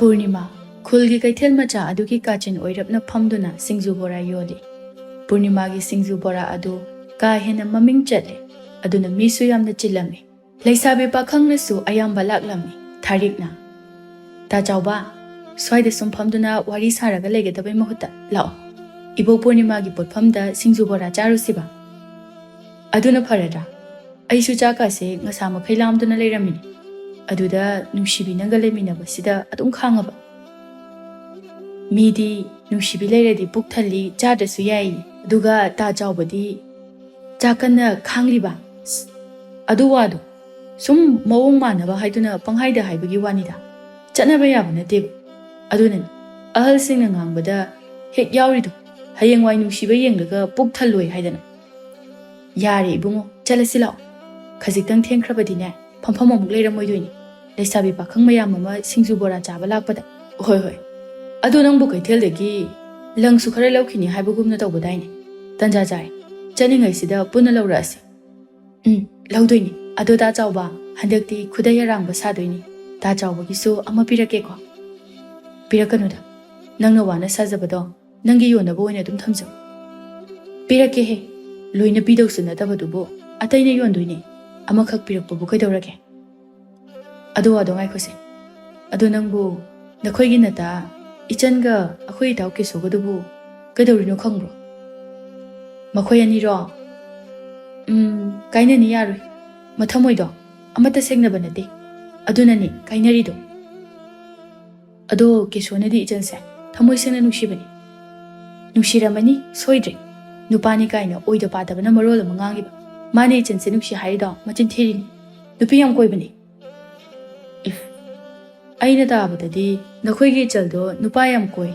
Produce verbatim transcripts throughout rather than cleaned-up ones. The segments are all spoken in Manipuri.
ꯄꯨꯔꯅꯤꯃꯥ, ꯈꯨꯜꯒꯤ ꯀꯩꯊꯦꯜ ꯃꯆꯥ ꯑꯗꯨꯒꯤ ꯀꯥꯆꯤꯟ ꯑꯣꯏꯔꯞꯅ ꯐꯝꯗꯨꯅ ꯁꯤꯡꯖꯨ ꯕꯣꯔꯥ ꯌꯣꯜꯂꯤ꯫ ꯄꯨꯔꯅꯤꯃꯥꯒꯤ ꯁꯤꯡꯖꯨ ꯕꯣꯔꯥ ꯑꯗꯨ ꯀꯥ ꯍꯦꯟꯅ ꯃꯃꯤꯡ ꯆꯠꯂꯦ, ꯑꯗꯨꯅ ꯃꯤꯁꯨ ꯌꯥꯝꯅ ꯆꯤꯜꯂꯝꯃꯤ꯫ ꯂꯩꯁꯥꯕꯤ ꯄꯥꯈꯪꯅꯁꯨ ꯑꯌꯥꯝꯕ ꯂꯥꯛꯂꯝꯃꯤ꯫ ꯊꯥꯔꯤꯛꯅ, "ꯇꯥ ꯆꯥꯎꯕ, ꯁ꯭ꯋꯥꯏꯗ ꯁꯨꯝ ꯐꯝꯗꯨꯅ ꯋꯥꯔꯤ ꯁꯥꯔꯒ ꯂꯩꯒꯗꯕꯩ ꯃꯍꯨꯠꯇ ꯂꯥꯛꯑꯣ, ꯏꯕꯣꯛ ꯄꯨꯔꯅꯤꯃꯥꯒꯤ ꯄꯣꯠꯐꯝꯗ ꯁꯤꯡꯖꯨ ꯕꯣꯔꯥ ꯆꯥꯔꯨꯁꯤꯕ꯫ ꯑꯗꯨꯅ ꯐꯔꯗ꯭ꯔꯥ? ꯑꯩꯁꯨ ꯆꯥꯛꯀꯥꯁꯦ ꯉꯁꯥ ꯃꯈꯩ ꯂꯥꯝꯗꯨꯅ ꯂꯩꯔꯝꯃꯤꯅꯤ꯫ ꯑꯗꯨꯗ ꯅꯨꯡꯁꯤꯕꯤ ꯅꯪꯒ ꯂꯩꯃꯤꯟꯅꯕꯁꯤꯗ ꯑꯗꯨꯝ ꯈꯥꯡꯉꯕ꯫ ꯃꯤꯗꯤ ꯅꯨꯡꯁꯤꯕꯤ ꯂꯩꯔꯗꯤ ꯄꯨꯛ ꯊꯜꯂꯤ, ꯆꯥꯗ꯭ꯔꯁꯨ ꯌꯥꯏ꯫ ꯑꯗꯨꯒ ꯇꯥ ꯆꯥꯎꯕꯗꯤ ꯆꯥꯛ ꯀꯟꯅ ꯈꯥꯡꯂꯤꯕ꯫ ꯑꯁ, ꯑꯗꯨ ꯋꯥꯗꯣ ꯁꯨꯝ ꯃꯑꯣꯡ ꯃꯥꯟꯅꯕ ꯍꯥꯏꯗꯨꯅ ꯄꯪꯍꯥꯏꯗ ꯍꯥꯏꯕꯒꯤ ꯋꯥꯅꯤꯗ꯫ ꯆꯠꯅꯕ ꯌꯥꯕ ꯅꯠꯇꯦꯕ꯫ ꯑꯗꯨꯅꯅꯤ ꯑꯍꯜꯁꯤꯡꯅ ꯉꯥꯡꯕꯗ ꯍꯦꯛ ꯌꯥꯎꯔꯤꯗꯣ, ꯍꯌꯦꯡꯋꯥꯏ ꯅꯨꯡꯁꯤꯕ ꯌꯦꯡꯂꯒ ꯄꯨꯛ ꯊꯜꯂꯣꯏ ꯍꯥꯏꯗꯅ꯫ ꯌꯥꯔꯦ ꯏꯕꯨꯡꯉꯣ, ꯆꯠꯂꯁꯤ ꯂꯥꯛꯑꯣ꯫ ꯈꯖꯤꯛꯇꯪ ꯊꯦꯡꯈ꯭ꯔꯕꯗꯤꯅꯦ, ꯐꯝꯐꯝ ꯑꯃꯨꯛ ꯂꯩꯔꯝꯃꯣꯏꯗꯣꯏꯅꯤ꯫ ꯂꯩꯁꯥꯕꯤ ꯄꯥꯈꯪ ꯃꯌꯥꯝ ꯑꯃ ꯁꯤꯡꯖꯨ ꯕꯣꯔꯥ ꯆꯥꯕ ꯂꯥꯛꯄꯗ꯫ ꯍꯣꯏ, ꯍꯣꯏ꯫ ꯑꯗꯣ ꯅꯪꯕꯨ ꯀꯩꯊꯦꯜꯗꯒꯤ ꯂꯪꯁꯨ ꯈꯔ ꯂꯧꯈꯤꯅꯤ ꯍꯥꯏꯕꯒꯨꯝꯅ ꯇꯧꯕꯗꯥꯏꯅꯦ? ꯇꯟꯖꯥ ꯆꯥꯔꯦ꯫ ꯆꯠꯂꯤꯉꯩꯁꯤꯗ ꯄꯨꯟꯅ ꯂꯧꯔꯛꯑꯁꯤ꯫ ꯎꯝ, ꯂꯧꯗꯣꯏꯅꯤ꯫ ꯑꯗꯣ ꯇꯥ ꯆꯥꯎꯕ, ꯍꯟꯗꯛꯇꯤ ꯈꯨꯗꯩ ꯑꯔꯥꯡꯕ ꯁꯥꯗꯣꯏꯅꯤ꯫ ꯇꯥ ꯆꯥꯎꯕꯒꯤꯁꯨ ꯑꯃ ꯄꯤꯔꯛꯀꯦꯀꯣ꯫ ꯄꯤꯔꯛꯀꯅꯨꯗ꯫ ꯅꯪꯅ ꯋꯥꯅ ꯁꯥꯖꯕꯗꯣ ꯅꯪꯒꯤ ꯌꯣꯟꯅꯕ ꯑꯣꯏꯅ ꯑꯗꯨꯝ ꯊꯝꯖꯧ꯫ ꯄꯤꯔꯛꯀꯦꯍꯦ꯫ ꯂꯣꯏꯅ ꯄꯤꯗꯧꯁꯨ ꯅꯠꯇꯕꯗꯨꯕꯨ꯫ ꯑꯇꯩꯅ ꯌꯣꯟꯗꯣꯏꯅꯦ꯫ ꯑꯃꯈꯛ ꯄꯤꯔꯛꯄꯕꯨ ꯀꯩꯗꯧꯔꯒꯦ? ꯑꯗꯨ ꯋꯥꯗꯣ ꯉꯥꯏꯈꯣꯁꯦ꯫ ꯑꯗꯨ ꯅꯪꯕꯨ ꯅꯈꯣꯏꯒꯤ ꯅꯇꯥ ꯏꯆꯟꯒ ꯑꯩꯈꯣꯏ ꯏꯇꯥꯎ ꯀꯦꯁꯣꯒꯗꯨꯕꯨ ꯀꯩꯗꯧꯔꯤꯅꯣ ꯈꯪꯕ꯭ꯔꯣ? ꯃꯈꯣꯏ ꯑꯅꯤꯔꯣ? ꯎꯝ, ꯀꯥꯏꯅꯅꯤ ꯌꯥꯔꯣꯏ꯫ ꯃꯊꯃꯣꯏꯗꯣ ꯑꯃꯠꯇ ꯁꯦꯡꯅꯕ ꯅꯠꯇꯦ꯫ ꯑꯗꯨꯅꯅꯦ ꯀꯥꯏꯅꯔꯤꯗꯣ꯫ ꯑꯗꯣ ꯀꯦꯁꯣꯅꯗꯤ ꯏꯆꯟꯁꯦ ꯊꯃꯣꯏ ꯁꯦꯡꯅ ꯅꯨꯡꯁꯤꯕꯅꯤ꯫ ꯅꯨꯡꯁꯤꯔꯝꯃꯅꯤ, ꯁꯣꯏꯗ꯭ꯔꯦ꯫ ꯅꯨꯄꯥꯅꯤ ꯀꯥꯏꯅ ꯑꯣꯏꯗ ꯄꯥꯗꯕꯅ ꯃꯔꯣꯜ ꯑꯃ ꯉꯥꯡꯉꯤꯕ꯫ ꯃꯥꯅꯦ ꯏꯆꯟꯁꯦ ꯅꯨꯡꯁꯤ ꯍꯥꯏꯔꯤꯗꯣ, ꯃꯆꯤꯟ ꯊꯤꯔꯤꯅꯤ꯫ ꯅꯨꯄꯤ ꯌꯥꯝ ꯀꯣꯏꯕꯅꯤ꯫ ꯏꯐ꯫ ꯑꯩꯅ ꯇꯥꯕꯗꯗꯤ ꯅꯈꯣꯏꯒꯤ ꯏꯆꯜꯗꯣ ꯅꯨꯄꯥ ꯌꯥꯝ ꯀꯣꯏ,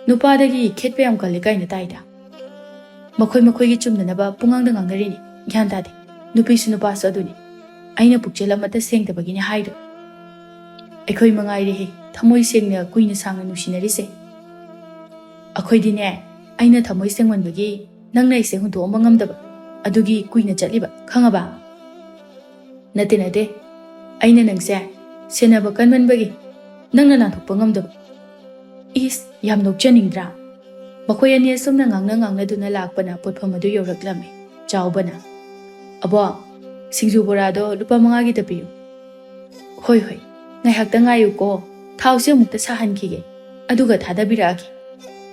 ꯅꯨꯄꯥꯗꯒꯤ ꯈꯦꯠꯄ ꯌꯥꯝ ꯀꯜꯂꯤ ꯀꯥꯏꯅ ꯇꯥꯏꯗ꯫ ꯃꯈꯣꯏ ꯃꯈꯣꯏꯒꯤ ꯆꯨꯝꯅꯅꯕ ꯄꯨꯡꯉꯥꯡꯗ ꯉꯥꯡꯅꯔꯤꯅꯤ꯫ ꯒ꯭ꯌꯥꯟ ꯇꯥꯗꯦ꯫ ꯅꯨꯄꯤꯁꯨ ꯅꯨꯄꯥꯁꯨ ꯑꯗꯨꯅꯤ꯫ ꯑꯩꯅ ꯄꯨꯛꯆꯦꯜ ꯑꯃꯠꯇ ꯁꯦꯡꯗꯕꯒꯤꯅꯤ ꯍꯥꯏꯗꯣ꯫ ꯑꯩꯈꯣꯏ ꯃꯉꯥꯏꯔꯦꯍꯦ ꯊꯃꯣꯏ ꯁꯦꯡꯅ ꯀꯨꯏꯅ ꯁꯥꯡꯅ ꯅꯨꯡꯁꯤꯅꯔꯤꯁꯦ꯫ ꯑꯩꯈꯣꯏꯗꯤꯅꯦ, ꯑꯩꯅ ꯊꯃꯣꯏ ꯁꯦꯡꯃꯟꯕꯒꯤ ꯅꯪꯅ ꯑꯩꯁꯦ ꯍꯨꯟꯗꯣꯛꯑꯝꯕ ꯉꯝꯗꯕ, ꯑꯗꯨꯒꯤ ꯀꯨꯏꯅ ꯆꯠꯂꯤꯕ, ꯈꯪꯉꯕ? ꯅꯠꯇꯦ, ꯅꯠꯇꯦ꯫ ꯑꯩꯅ ꯅꯪꯁꯦ ꯁꯦꯟꯅꯕ ꯀꯟꯃꯟꯕꯒꯤ ꯅꯪꯅ ꯅꯥꯟꯊꯣꯛꯄ ꯉꯝꯗꯕ꯫ ꯏꯁ, ꯌꯥꯝ ꯅꯣꯛꯆꯅꯤꯡꯗ꯭ꯔꯥ? ꯃꯈꯣꯏ ꯑꯅꯤ ꯑꯁꯨꯝꯅ ꯉꯥꯡꯅ ꯉꯥꯡꯅꯗꯨꯅ ꯂꯥꯛꯄꯅ ꯄꯣꯠꯐꯝ ꯑꯗꯨ ꯌꯧꯔꯛꯂꯝꯃꯤ꯫ ꯆꯥꯎꯕꯅ, "ꯑꯕꯣ, ꯁꯤꯡꯖꯨ ꯕꯣꯔꯥꯗꯣ ꯂꯨꯄꯥ ꯃꯉꯥꯒꯤꯗ ꯄꯤꯌꯨ꯫" "ꯍꯣꯏ, ꯍꯣꯏ, ꯉꯥꯏꯍꯥꯛꯇ ꯉꯥꯏꯌꯨꯀꯣ, ꯊꯥꯎꯁꯦ ꯑꯃꯨꯛꯇ ꯁꯥꯍꯟꯈꯤꯒꯦ, ꯑꯗꯨꯒ ꯊꯥꯗꯕꯤꯔꯛꯑꯒꯦ꯫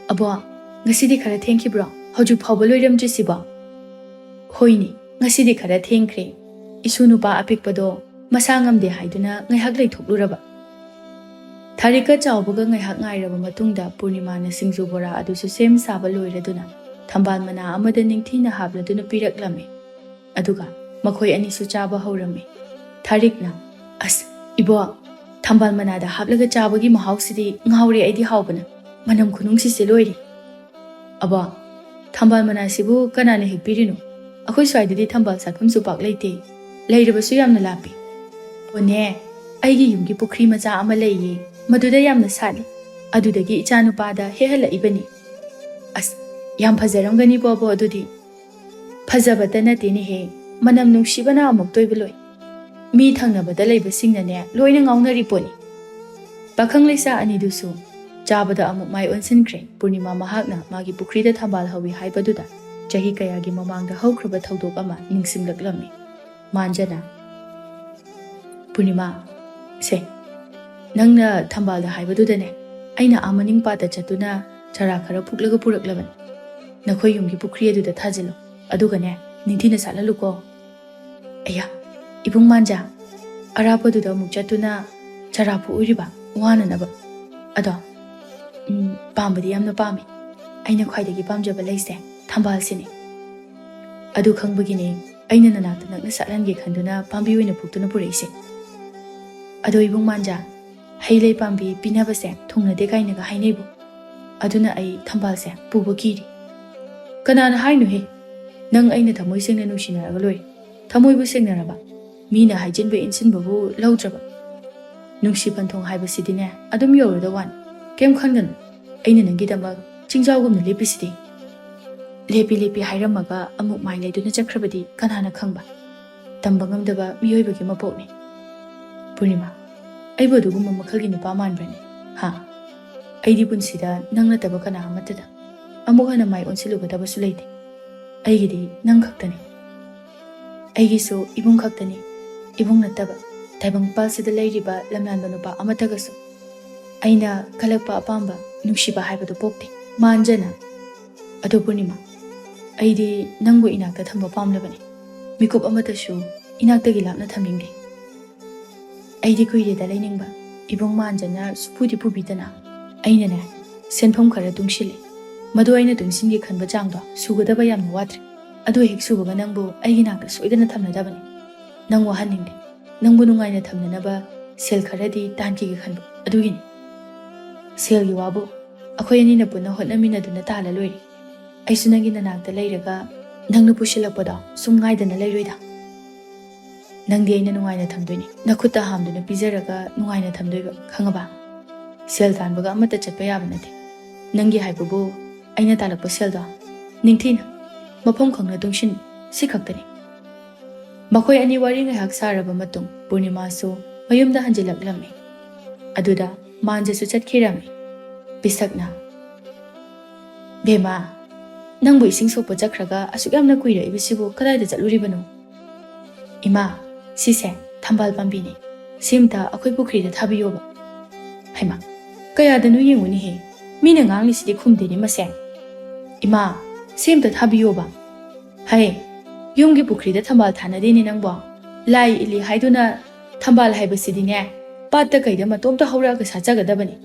ꯑꯕꯣ, ꯉꯁꯤꯗꯤ ꯈꯔ ꯊꯦꯡꯈꯤꯕ꯭ꯔꯣ? ꯍꯧꯖꯤꯛ ꯐꯥꯎꯕ ꯂꯣꯏꯔꯝꯗ꯭ꯔꯤꯁꯤꯕꯣ?" "ꯍꯣꯏꯅꯦ, ꯉꯁꯤꯗꯤ ꯈꯔ ꯊꯦꯡꯈ꯭ꯔꯦ꯫ ꯏꯁꯨ ꯅꯨꯄꯥ ꯑꯄꯤꯛꯄꯗꯣ ꯃꯁꯥ ꯉꯝꯗꯦ ꯍꯥꯏꯗꯨꯅ ꯉꯥꯏꯍꯥꯛ ꯂꯩꯊꯣꯛꯂꯨꯔꯕ꯫" ꯊꯥꯔꯤꯛꯀ ꯆꯥꯎꯕꯒ ꯉꯥꯏꯍꯥꯛ ꯉꯥꯏꯔꯕ ꯃꯇꯨꯡꯗ ꯄꯨꯔꯅꯤꯃꯥꯅ ꯁꯤꯡꯖꯨ ꯕꯣꯔꯥ ꯑꯗꯨꯁꯨ ꯁꯦꯝ ꯁꯥꯕ ꯂꯣꯏꯔꯗꯨꯅ ꯊꯝꯕꯥꯜ ꯃꯅꯥ ꯑꯃꯗ ꯅꯤꯡꯊꯤꯅ ꯍꯥꯞꯂꯗꯨꯅ ꯄꯤꯔꯛꯂꯝꯃꯤ꯫ ꯑꯗꯨꯒ ꯃꯈꯣꯏ ꯑꯅꯤꯁꯨ ꯆꯥꯕ ꯍꯧꯔꯝꯃꯤ꯫ ꯊꯥꯔꯤꯛꯅ, "ꯑꯁ, ꯏꯕꯣ, ꯊꯝꯕꯥꯜ ꯃꯅꯥꯗ ꯍꯥꯞꯂꯒ ꯆꯥꯕꯒꯤ ꯃꯍꯥꯎꯁꯤꯗꯤ ꯉꯥꯎꯔꯦ ꯑꯩꯗꯤ ꯍꯥꯎꯕꯅ꯫ ꯃꯅꯝ ꯈꯨꯅꯨꯡꯁꯤꯁꯦ ꯂꯣꯏꯔꯦ꯫ ꯑꯕꯣ, ꯊꯝꯕꯥꯜ ꯃꯅꯥꯁꯤꯕꯨ ꯀꯅꯥꯅ ꯍꯦꯛꯄꯤꯔꯤꯅꯣ? ꯑꯩꯈꯣꯏ ꯁ꯭ꯋꯥꯏꯗꯗꯤ ꯊꯝꯕꯥꯜ ꯁꯥꯠꯐꯝꯁꯨ ꯄꯥꯛ ꯂꯩꯇꯦ꯫ ꯂꯩꯔꯕꯁꯨ ꯌꯥꯝꯅ ꯂꯥꯞꯄꯤ꯫" "ꯑꯣꯅꯦ, ꯑꯩꯒꯤ ꯌꯨꯝꯒꯤ ꯄꯨꯈ꯭ꯔꯤ ꯃꯆꯥ ꯑꯃ ꯂꯩꯌꯦ, ꯃꯗꯨꯗ ꯌꯥꯝꯅ ꯁꯥꯠꯂꯤ꯫ ꯑꯗꯨꯗꯒꯤ ꯏꯆꯥꯅꯨꯄꯥꯗ ꯍꯦꯛꯍꯜꯂꯛꯏꯕꯅꯤ꯫" "ꯑꯁ, ꯌꯥꯝ ꯐꯖꯔꯝꯒꯅꯤꯕꯣ ꯑꯕꯣ ꯑꯗꯨꯗꯤ꯫" "ꯐꯖꯕꯇ ꯅꯠꯇꯦꯅꯦꯍꯦ, ꯃꯅꯝ ꯅꯨꯡꯁꯤꯕꯅ ꯑꯃꯨꯛꯇꯣꯏꯕ ꯂꯣꯏ꯫ ꯃꯤ ꯊꯪꯅꯕꯗ ꯂꯩꯕꯁꯤꯡꯅꯅꯦ ꯂꯣꯏꯅ ꯉꯥꯎꯅꯔꯤ ꯄꯣꯠꯅꯤ꯫" ꯄꯥꯈꯪ ꯂꯩꯁꯥ ꯑꯅꯤꯗꯨꯁꯨ ꯆꯥꯕꯗ ꯑꯃꯨꯛ ꯃꯥꯏ ꯑꯣꯟꯁꯤꯟꯈ꯭ꯔꯦ꯫ ꯄꯨꯔꯅꯤꯃꯥ ꯃꯍꯥꯛꯅ ꯃꯥꯒꯤ ꯄꯨꯈ꯭ꯔꯤꯗ ꯊꯝꯕꯥꯜ ꯍꯧꯋꯤ ꯍꯥꯏꯕꯗꯨꯗ ꯆꯍꯤ ꯀꯌꯥꯒꯤ ꯃꯃꯥꯡꯗ ꯍꯧꯈ꯭ꯔꯕ ꯊꯧꯗꯣꯛ ꯑꯃ ꯅꯤꯡꯁꯤꯡꯂꯛꯂꯝꯃꯤ꯫ ꯃꯥꯟꯖꯅ, "ꯄꯨꯔꯅꯤꯃꯥ, ꯁꯦ, ꯅꯪꯅ ꯊꯝꯕꯥꯜꯗ ꯍꯥꯏꯕꯗꯨꯗꯅꯦ, ꯑꯩꯅ ꯑꯥ ꯃꯅꯤꯡ ꯄꯥꯠꯇ ꯆꯠꯇꯨꯅ ꯆꯔꯥ ꯈꯔ ꯐꯨꯛꯂꯒ ꯄꯨꯔꯛꯂꯕꯅꯤ꯫ ꯅꯈꯣꯏ ꯌꯨꯝꯒꯤ ꯄꯨꯈ꯭ꯔꯤ ꯑꯗꯨꯗ ꯊꯥꯖꯤꯜꯂꯨ, ꯑꯗꯨꯒꯅꯦ, ꯅꯤꯡꯊꯤꯅ ꯁꯥꯠꯍꯜꯂꯨꯀꯣ꯫" "ꯑꯌꯥ, ꯏꯕꯨꯡ ꯃꯥꯟꯖꯥ, ꯑꯔꯥꯞꯄꯗꯨꯗ ꯑꯃꯨꯛ ꯆꯠꯇꯨꯅ ꯆꯔꯥ ꯐꯨꯛꯎꯔꯤꯕ, ꯋꯥꯅꯅꯕ꯫ ꯑꯗꯣ, ꯎꯝ, ꯄꯥꯝꯕꯗꯤ ꯌꯥꯝꯅ ꯄꯥꯝꯃꯤ꯫ ꯑꯩꯅ ꯈ꯭ꯋꯥꯏꯗꯒꯤ ꯄꯥꯝꯖꯕ ꯂꯩꯁꯦ ꯊꯝꯕꯥꯜꯁꯤꯅꯤ꯫ ꯑꯗꯨ ꯈꯪꯕꯒꯤꯅꯦ ꯑꯩꯅ ꯅꯅꯥꯛꯇ ꯅꯛꯅ ꯁꯥꯠꯍꯟꯒꯦ ꯈꯟꯗꯨꯅ ꯄꯥꯝꯕꯤ ꯑꯣꯏꯅ ꯐꯨꯛꯇꯨꯅ ꯄꯨꯔꯛꯏꯁꯦ꯫ ꯑꯗꯣ ꯏꯕꯨꯡ ꯃꯥꯟꯖꯥ, ꯍꯩ ꯂꯩ ꯄꯥꯝꯕꯤ ꯄꯤꯅꯕꯁꯦ ꯊꯨꯡꯅꯗꯦ ꯀꯥꯏꯅꯒ ꯍꯥꯏꯅꯩꯕꯣ꯫ ꯑꯗꯨꯅ ꯑꯩ ꯊꯝꯕꯥꯜꯁꯦ ꯄꯨꯕ ꯀꯤꯔꯤ꯫" "ꯀꯅꯥꯅ ꯍꯥꯏꯅꯣꯍꯦ? ꯅꯪ ꯑꯩꯅ ꯊꯃꯣꯏ ꯁꯦꯡꯅ ꯅꯨꯡꯁꯤꯅꯔꯒ ꯂꯣꯏꯔꯦ꯫ ꯊꯃꯣꯏꯕꯨ ꯁꯦꯡꯅꯔꯕ, ꯃꯤꯅ ꯍꯥꯏꯖꯤꯟꯕ ꯏꯟꯁꯤꯟꯕꯕꯨ ꯂꯧꯗ꯭ꯔꯕ꯫ ꯅꯨꯡꯁꯤ ꯄꯟꯊꯨꯡ ꯍꯥꯏꯕꯁꯤꯗꯤꯅꯦ, ꯑꯗꯨꯝ ꯌꯧꯔꯗꯧ ꯋꯥꯅꯤ꯫ ꯀꯩꯝ ꯈꯟꯒꯅꯨ, ꯑꯩꯅ ꯅꯪꯒꯤꯗꯃꯛ ꯆꯤꯡꯖꯥꯎꯒꯨꯝꯅ ꯂꯦꯞꯄꯤꯁꯤꯗꯤ꯫" "ꯂꯦꯞꯄꯤ ꯂꯦꯞꯄꯤ" ꯍꯥꯏꯔꯝꯃꯒ ꯑꯃꯨꯛ ꯃꯥꯏ ꯂꯩꯗꯨꯅ ꯆꯠꯈ꯭ꯔꯕꯗꯤ ꯀꯅꯥꯅ ꯈꯪꯕ? ꯇꯝꯕ ꯉꯝꯗꯕ ꯃꯤꯑꯣꯏꯕꯒꯤ ꯃꯄꯣꯛꯅꯤ꯫ ꯄꯨꯔꯅꯤꯃꯥ, ꯑꯩꯕꯨ ꯑꯗꯨꯒꯨꯝꯕ ꯃꯈꯜꯒꯤ ꯅꯨꯄꯥ ꯃꯥꯟꯕ꯭ꯔꯅꯦ? ꯍꯥ? ꯑꯩꯗꯤ ꯄꯨꯟꯁꯤꯗ ꯅꯪ ꯅꯠꯇꯕ ꯀꯅꯥ ꯑꯃꯠꯇꯗ ꯑꯃꯨꯛ ꯍꯟꯅ ꯃꯥꯏ ꯑꯣꯟꯁꯤꯜꯂꯨꯒꯗꯕꯁꯨ ꯂꯩꯇꯦ꯫ ꯑꯩꯒꯤꯗꯤ ꯅꯪ ꯈꯛꯇꯅꯤ꯫ ꯑꯩꯒꯤꯁꯨ ꯏꯕꯨꯡ ꯈꯛꯇꯅꯤ꯫ ꯏꯕꯨꯡ ꯅꯠꯇꯕ ꯇꯥꯏꯕꯪꯄꯥꯜꯁꯤꯗ ꯂꯩꯔꯤꯕ ꯂꯝꯌꯥꯟꯕ ꯅꯨꯄꯥ ꯑꯃꯠꯇꯒꯁꯨ ꯑꯩꯅ ꯈꯜꯂꯛꯄ ꯑꯄꯥꯝꯕ ꯅꯨꯡꯁꯤꯕ ꯍꯥꯏꯕꯗꯨ ꯄꯣꯛꯇꯦ꯫ ꯃꯥꯟꯖꯅ꯫ ꯑꯗꯣ ꯄꯨꯔꯅꯤꯃꯥ, ꯑꯩꯗꯤ ꯅꯪꯕꯨ ꯏꯅꯥꯛꯇ ꯊꯝꯕ ꯄꯥꯝꯂꯕꯅꯤ꯫ ꯃꯤꯀꯨꯞ ꯑꯃꯠꯇꯁꯨ ꯏꯅꯥꯛꯇꯒꯤ ꯂꯥꯞꯅ ꯊꯝꯅꯤꯡꯗꯦ꯫ ꯑꯩꯗꯤ ꯀꯨꯏꯔꯦꯗ ꯂꯩꯅꯤꯡꯕ꯫ ꯏꯕꯨꯡ ꯃꯥꯟꯖꯅ ꯁꯨꯄꯨꯗꯤ ꯄꯨꯕꯤꯗꯅ꯫ ꯑꯩꯅꯅꯦ, ꯁꯦꯟꯐꯝ ꯈꯔ ꯇꯨꯡꯁꯤꯜꯂꯤ꯫ ꯃꯗꯨ ꯑꯩꯅ ꯇꯨꯡꯁꯤꯟꯒꯦ ꯈꯟꯕ ꯆꯥꯡꯗꯣ ꯁꯨꯒꯗꯕ ꯌꯥꯝꯅ ꯋꯥꯠꯇ꯭ꯔꯦ꯫ ꯑꯗꯨ ꯍꯦꯛ ꯁꯨꯕꯒ ꯅꯪꯕꯨ ꯑꯩꯒꯤ ꯅꯥꯛꯇ ꯁꯣꯏꯗꯅ ꯊꯝꯅꯗꯕꯅꯤ꯫ ꯅꯪ ꯋꯥꯍꯟꯅꯤꯡꯗꯦ꯫ ꯅꯪꯕꯨ ꯅꯨꯡꯉꯥꯏꯅ ꯊꯝꯅꯅꯕ ꯁꯦꯜ ꯈꯔꯗꯤ ꯇꯥꯟꯈꯤꯒꯦ ꯈꯟꯕ ꯑꯗꯨꯒꯤꯅꯤ꯫ ꯁꯦꯜꯒꯤ ꯋꯥꯕꯨ ꯑꯩꯈꯣꯏ ꯑꯅꯤꯅ ꯄꯨꯟꯅ ꯍꯣꯠꯅꯃꯤꯟꯅꯗꯨꯅ ꯇꯥꯜꯂ ꯂꯣꯏꯔꯦ꯫ ꯑꯩꯁꯨ ꯅꯪꯒꯤ ꯅꯅꯥꯛꯇ ꯂꯩꯔꯒ ꯅꯪꯅ ꯄꯨꯁꯤꯜꯂꯛꯄꯗꯣ ꯁꯨꯝ ꯉꯥꯏꯗꯅ ꯂꯩꯔꯣꯏꯗ꯫ ꯅꯪꯗꯤ ꯑꯩꯅ ꯅꯨꯡꯉꯥꯏꯅ ꯊꯝꯗꯣꯏꯅꯤ꯫ ꯅꯈꯨꯠꯇ ꯍꯥꯝꯗꯨꯅ ꯄꯤꯖꯔꯒ ꯅꯨꯡꯉꯥꯏꯅ ꯊꯝꯗꯣꯏꯕ, ꯈꯪꯉꯕ? ꯁꯦꯜ ꯇꯥꯟꯕꯒ ꯑꯃꯠꯇ ꯆꯠꯄ ꯌꯥꯕ ꯅꯠꯇꯦ꯫ ꯅꯪꯒꯤ ꯍꯥꯏꯕꯕꯨ ꯑꯩꯅ ꯇꯥꯜꯂꯛꯄ ꯁꯦꯜꯗꯣ ꯅꯤꯡꯊꯤꯅ ꯃꯐꯝ ꯈꯪꯅ ꯇꯨꯡꯁꯤꯟ, ꯁꯤ ꯈꯛꯇꯅꯤ꯫ ꯃꯈꯣꯏ ꯑꯅꯤ ꯋꯥꯔꯤ ꯉꯥꯏꯍꯥꯛ ꯁꯥꯔꯕ ꯃꯇꯨꯡ ꯄꯨꯔꯅꯤꯃꯥꯁꯨ ꯃꯌꯨꯝꯗ ꯍꯟꯖꯤꯜꯂꯛꯂꯝꯃꯤ꯫ ꯑꯗꯨꯗ ꯃꯥꯟꯖꯁꯨ ꯆꯠꯈꯤꯔꯝꯃꯤ꯫ ꯄꯤꯁꯛꯅ, "ꯕꯦꯝꯃ, ꯅꯪꯕꯨ ꯏꯁꯤꯡ ꯁꯣꯛꯄ ꯆꯠꯈ꯭ꯔꯒ ꯑꯁꯨꯛ ꯌꯥꯝꯅ ꯀꯨꯏꯔꯛꯏꯕꯁꯤꯕꯨ ꯀꯗꯥꯏꯗ ꯆꯠꯂꯨꯔꯤꯕꯅꯣ?" "ꯏꯃꯥ, ꯁꯤꯁꯦ ꯊꯝꯕꯥꯜ ꯄꯥꯝꯕꯤꯅꯤ꯫ ꯁꯤꯝꯇ ꯑꯩꯈꯣꯏ ꯄꯨꯈ꯭ꯔꯤꯗ ꯊꯥꯕꯤꯌꯣꯕ꯫" "ꯍꯩꯃꯥ, ꯀꯌꯥꯗꯅꯣ ꯌꯦꯡꯉꯨꯅꯦꯍꯦ, ꯃꯤꯅ ꯉꯥꯡꯂꯤꯁꯤꯗꯤ ꯈꯨꯝꯗꯦꯅꯦ ꯃꯁꯦ꯫ ꯏꯃꯥ, ꯁꯤꯝꯇ ꯊꯥꯕꯤꯌꯣꯕ꯫" "ꯍꯩ, ꯌꯨꯝꯒꯤ ꯄꯨꯈ꯭ꯔꯤꯗ ꯊꯝꯕꯥꯜ ꯊꯥꯅꯗꯦꯅꯦ ꯅꯪꯕꯣ꯫ ꯂꯥꯏ ꯏꯜꯂꯤ ꯍꯥꯏꯗꯨꯅ ꯊꯝꯕꯥꯜ ꯍꯥꯏꯕꯁꯤꯗꯤꯅꯦ, ꯄꯥꯠꯇ ꯀꯩꯗ ꯃꯇꯣꯝꯇ ꯍꯧꯔꯛꯑꯒ ꯁꯥꯠꯆꯒꯗꯕꯅꯤ꯫"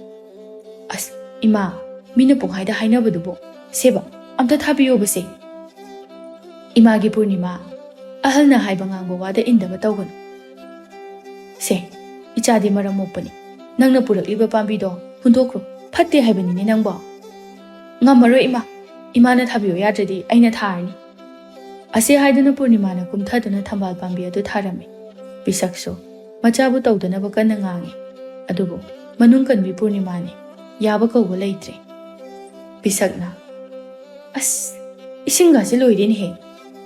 "ꯑꯁ, ꯏꯃꯥ, ꯃꯤꯅ ꯄꯨꯡꯍꯥꯏꯗ ꯍꯥꯏꯅꯕꯗꯨꯕꯨ꯫ ꯁꯦꯕ, ꯑꯝꯇ ꯊꯥꯕꯤꯌꯣꯕꯁꯦ꯫" "ꯏꯃꯥꯒꯤ ꯄꯨꯔꯅꯤꯃꯥ, ꯑꯍꯜꯅ ꯍꯥꯏꯕ ꯉꯥꯡꯕ ꯋꯥꯗ ꯏꯟꯗꯕ ꯇꯧꯒꯅꯨ꯫ ꯁꯦ, ꯏꯆꯥꯗꯤ ꯃꯔꯝ ꯃꯣꯛꯄꯅꯤ꯫ ꯅꯪꯅ ꯄꯨꯔꯛꯂꯤꯕ ꯄꯥꯝꯕꯤꯗꯣ ꯍꯨꯟꯗꯣꯛꯈ꯭ꯔꯣ꯫ ꯐꯠꯇꯦ ꯍꯥꯏꯕꯅꯤꯅꯦ ꯅꯪꯕꯣ꯫" "ꯉꯝꯃꯔꯣꯏ ꯏꯃꯥ, ꯏꯃꯥꯅ ꯊꯥꯕꯤꯌꯣ ꯌꯥꯗ꯭ꯔꯗꯤ ꯑꯩꯅ ꯊꯥꯔꯅꯤ꯫" ꯑꯁꯤ ꯍꯥꯏꯗꯨꯅ ꯄꯨꯔꯅꯤꯃꯥꯅ ꯀꯨꯝꯊꯗꯨꯅ ꯊꯝꯕꯥꯜ ꯄꯥꯝꯕꯤ ꯑꯗꯨ ꯊꯥꯔꯝꯃꯤ꯫ ꯄꯤꯁꯛꯁꯨ ꯃꯆꯥꯕꯨ ꯇꯧꯗꯅꯕ ꯀꯟꯅ ꯉꯥꯡꯉꯤ꯫ ꯑꯗꯨꯕꯨ ꯃꯅꯨꯡ ꯀꯟꯕꯤ ꯄꯨꯔꯅꯤꯃꯥꯅꯤ꯫ ꯌꯥꯕ ꯀꯧꯕ ꯂꯩꯇ꯭ꯔꯦ꯫ ꯄꯤꯁꯛꯅ, "ꯑꯁ, ꯏꯁꯤꯡꯒꯁꯦ ꯂꯣꯏꯔꯦꯅꯦꯍꯦ꯫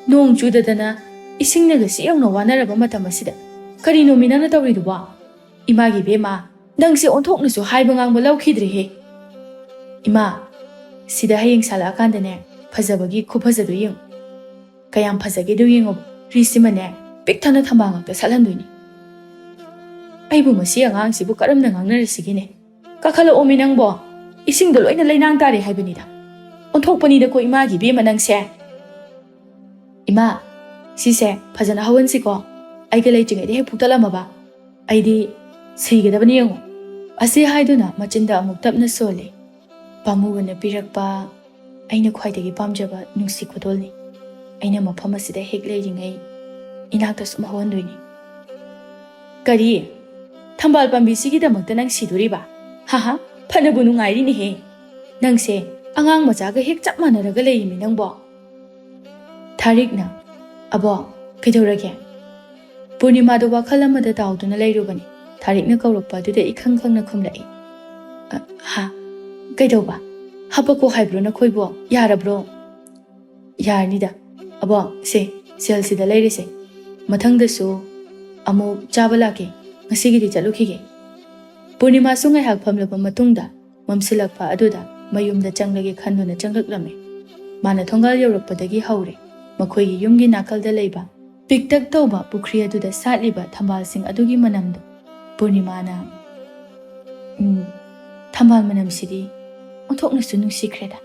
ꯅꯣꯡ ꯆꯨꯗꯗꯅ ꯏꯁꯤꯡꯅꯒ ꯁꯤ ꯌꯧꯅ ꯋꯥꯅꯔꯕ ꯃꯇꯝ ꯑꯁꯤꯗ ꯀꯔꯤꯅꯣꯃꯤ ꯅꯪꯅ ꯇꯧꯔꯤꯗꯨꯕꯣ?" "ꯏꯃꯥꯒꯤ ꯏꯕꯦꯝꯃ, ꯅꯪꯁꯦ ꯑꯣꯟꯊꯣꯛꯅꯁꯨ ꯍꯥꯏꯕ ꯉꯥꯡꯕ ꯂꯧꯈꯤꯗ꯭ꯔꯦꯍꯦ꯫ ꯏꯃꯥ, ꯁꯤꯗ ꯍꯌꯦꯡ ꯁꯥꯠꯂꯛꯑꯀꯥꯟꯗꯅꯦ, ꯐꯖꯕꯒꯤ ꯈꯨꯐꯖꯗꯣ ꯌꯦꯡꯉꯨ꯫ ꯀꯌꯥꯝ ꯐꯖꯒꯦꯗꯣ ꯌꯦꯡꯉꯣ, ꯔꯤꯁꯤꯃꯅꯦ, ꯄꯤꯛ ꯊꯟꯅ ꯊꯝꯕꯥꯜ ꯉꯥꯛꯇ ꯁꯥꯠꯍꯟꯗꯣꯏꯅꯤ꯫ ꯑꯩꯕꯨ ꯃꯁꯤ ꯑꯉꯥꯡꯁꯤꯕꯨ ꯀꯔꯝꯅ ꯉꯥꯡꯅꯔꯁꯤꯒꯦꯅꯦ? ꯀꯥꯈꯠꯂꯛꯑꯣꯃꯤ ꯅꯪꯕꯣ, ꯏꯁꯤꯡꯗꯣ ꯂꯣꯏꯅ ꯂꯩꯅꯥꯡ ꯇꯥꯔꯦ ꯍꯥꯏꯕꯅꯤꯗ꯫ ꯑꯣꯟꯊꯣꯛꯄꯅꯤꯗꯀꯣ ꯏꯃꯥꯒꯤ ꯏꯕꯦꯝꯃ ꯅꯪꯁꯦ꯫ ꯏꯃꯥ, ꯁꯤꯁꯦ ꯐꯖꯅ ꯍꯧꯍꯟꯁꯤꯀꯣ, ꯑꯩꯒ ꯂꯩꯇ꯭ꯔꯤꯉꯩꯗ ꯍꯦꯛ ꯐꯨꯛꯇꯠꯂꯝꯃꯕ꯫ ꯑꯩꯗꯤ ꯁꯤꯒꯗꯕꯅꯤ ꯌꯦꯡꯉꯨ꯫" ꯑꯁꯤ ꯍꯥꯏꯗꯨꯅ ꯃꯆꯤꯟꯗ ꯑꯃꯨꯛ ꯇꯞꯅ ꯁꯣꯜꯂꯤ꯫ "ꯄꯥꯝꯃꯨꯕꯅ ꯄꯤꯔꯛꯄ ꯑꯩꯅ ꯈ꯭ꯋꯥꯏꯗꯒꯤ ꯄꯥꯝꯖꯕ ꯅꯨꯡꯁꯤ ꯈꯨꯗꯣꯜꯅꯤ꯫ ꯑꯩꯅ ꯃꯐꯝ ꯑꯁꯤꯗ ꯍꯦꯛ ꯂꯩꯔꯤꯉꯩ ꯏꯅꯥꯛꯇ ꯁꯨꯝ ꯍꯧꯍꯟꯗꯣꯏꯅꯤ꯫" "ꯀꯔꯤ? ꯊꯝꯕꯥꯜ ꯄꯥꯝꯕꯤꯁꯤꯒꯤꯗꯃꯛꯇ ꯅꯪ ꯁꯤꯗꯣꯔꯤꯕ? ꯍꯥꯍꯥ, ꯐꯅꯕꯨ ꯅꯨꯡꯉꯥꯏꯔꯤꯅꯦꯍꯦ꯫ ꯅꯪꯁꯦ ꯑꯉꯥꯡ ꯃꯆꯥꯒ ꯍꯦꯛ ꯆꯞ ꯃꯥꯟꯅꯔꯒ ꯂꯩꯔꯤꯃꯤ ꯅꯪꯕꯣ꯫" ꯊꯥꯔꯤꯛꯅ, "ꯑꯕꯣ, ꯀꯩꯗꯧꯔꯒꯦ?" ꯄꯨꯔꯅꯤꯃꯥꯗꯣ ꯋꯥꯈꯜ ꯑꯃꯗ ꯇꯥꯎꯗꯨꯅ ꯂꯩꯔꯨꯕꯅꯤ꯫ ꯊꯥꯔꯤꯛꯅ ꯀꯧꯔꯛꯄ ꯑꯗꯨꯗ ꯏꯈꯪ ꯈꯪꯅ ꯈꯨꯝꯂꯛꯏ꯫ "ꯑ, ꯍꯥ? ꯀꯩꯗꯧꯕ? ꯍꯥꯄꯛꯀꯣ ꯍꯥꯏꯕ꯭ꯔꯣ ꯅꯈꯣꯏꯕꯣ? ꯌꯥꯔꯕ꯭ꯔꯣ?" "ꯌꯥꯔꯅꯤꯗ꯫ ꯑꯕꯣ, ꯁꯦ, ꯁꯦꯜꯁꯤꯗ ꯂꯩꯔꯦꯁꯦ꯫ ꯃꯊꯪꯗꯁꯨ ꯑꯃꯨꯛ ꯆꯥꯕ ꯂꯥꯛꯀꯦ꯫ ꯉꯁꯤꯒꯤꯗꯤ ꯆꯠꯂꯨꯈꯤꯒꯦ꯫" ꯄꯨꯔꯅꯤꯃꯥꯁꯨ ꯉꯥꯏꯍꯥꯛ ꯐꯝꯂꯕ ꯃꯇꯨꯡꯗ ꯃꯝꯁꯤꯜꯂꯛꯄ ꯑꯗꯨꯗ ꯃꯌꯨꯝꯗ ꯆꯪꯂꯒꯦ ꯈꯟꯗꯨꯅ ꯆꯪꯂꯛꯂꯝꯃꯤ꯫ ꯃꯥꯅ ꯊꯣꯡꯒꯥꯜ ꯌꯧꯔꯛꯄꯗꯒꯤ ꯍꯧꯔꯦ ꯃꯈꯣꯏꯒꯤ ꯌꯨꯝꯒꯤ ꯅꯥꯀꯜꯗ ꯂꯩꯕ ꯄꯤꯛꯇꯛ ꯇꯧꯕ ꯄꯨꯈ꯭ꯔꯤ ꯑꯗꯨꯗ ꯁꯥꯠꯂꯤꯕ ꯊꯝꯕꯥꯜꯁꯤꯡ ꯑꯗꯨꯒꯤ ꯃꯅꯝꯗꯨ꯫ ꯄꯨꯔꯅꯤꯃꯥꯅ, "ꯎꯝ, ꯊꯝꯕꯥꯜ ꯃꯅꯝꯁꯤꯗꯤ ꯑꯣꯟꯊꯣꯛꯅꯁꯨ ꯅꯨꯡꯁꯤꯈ꯭ꯔꯦꯗ꯫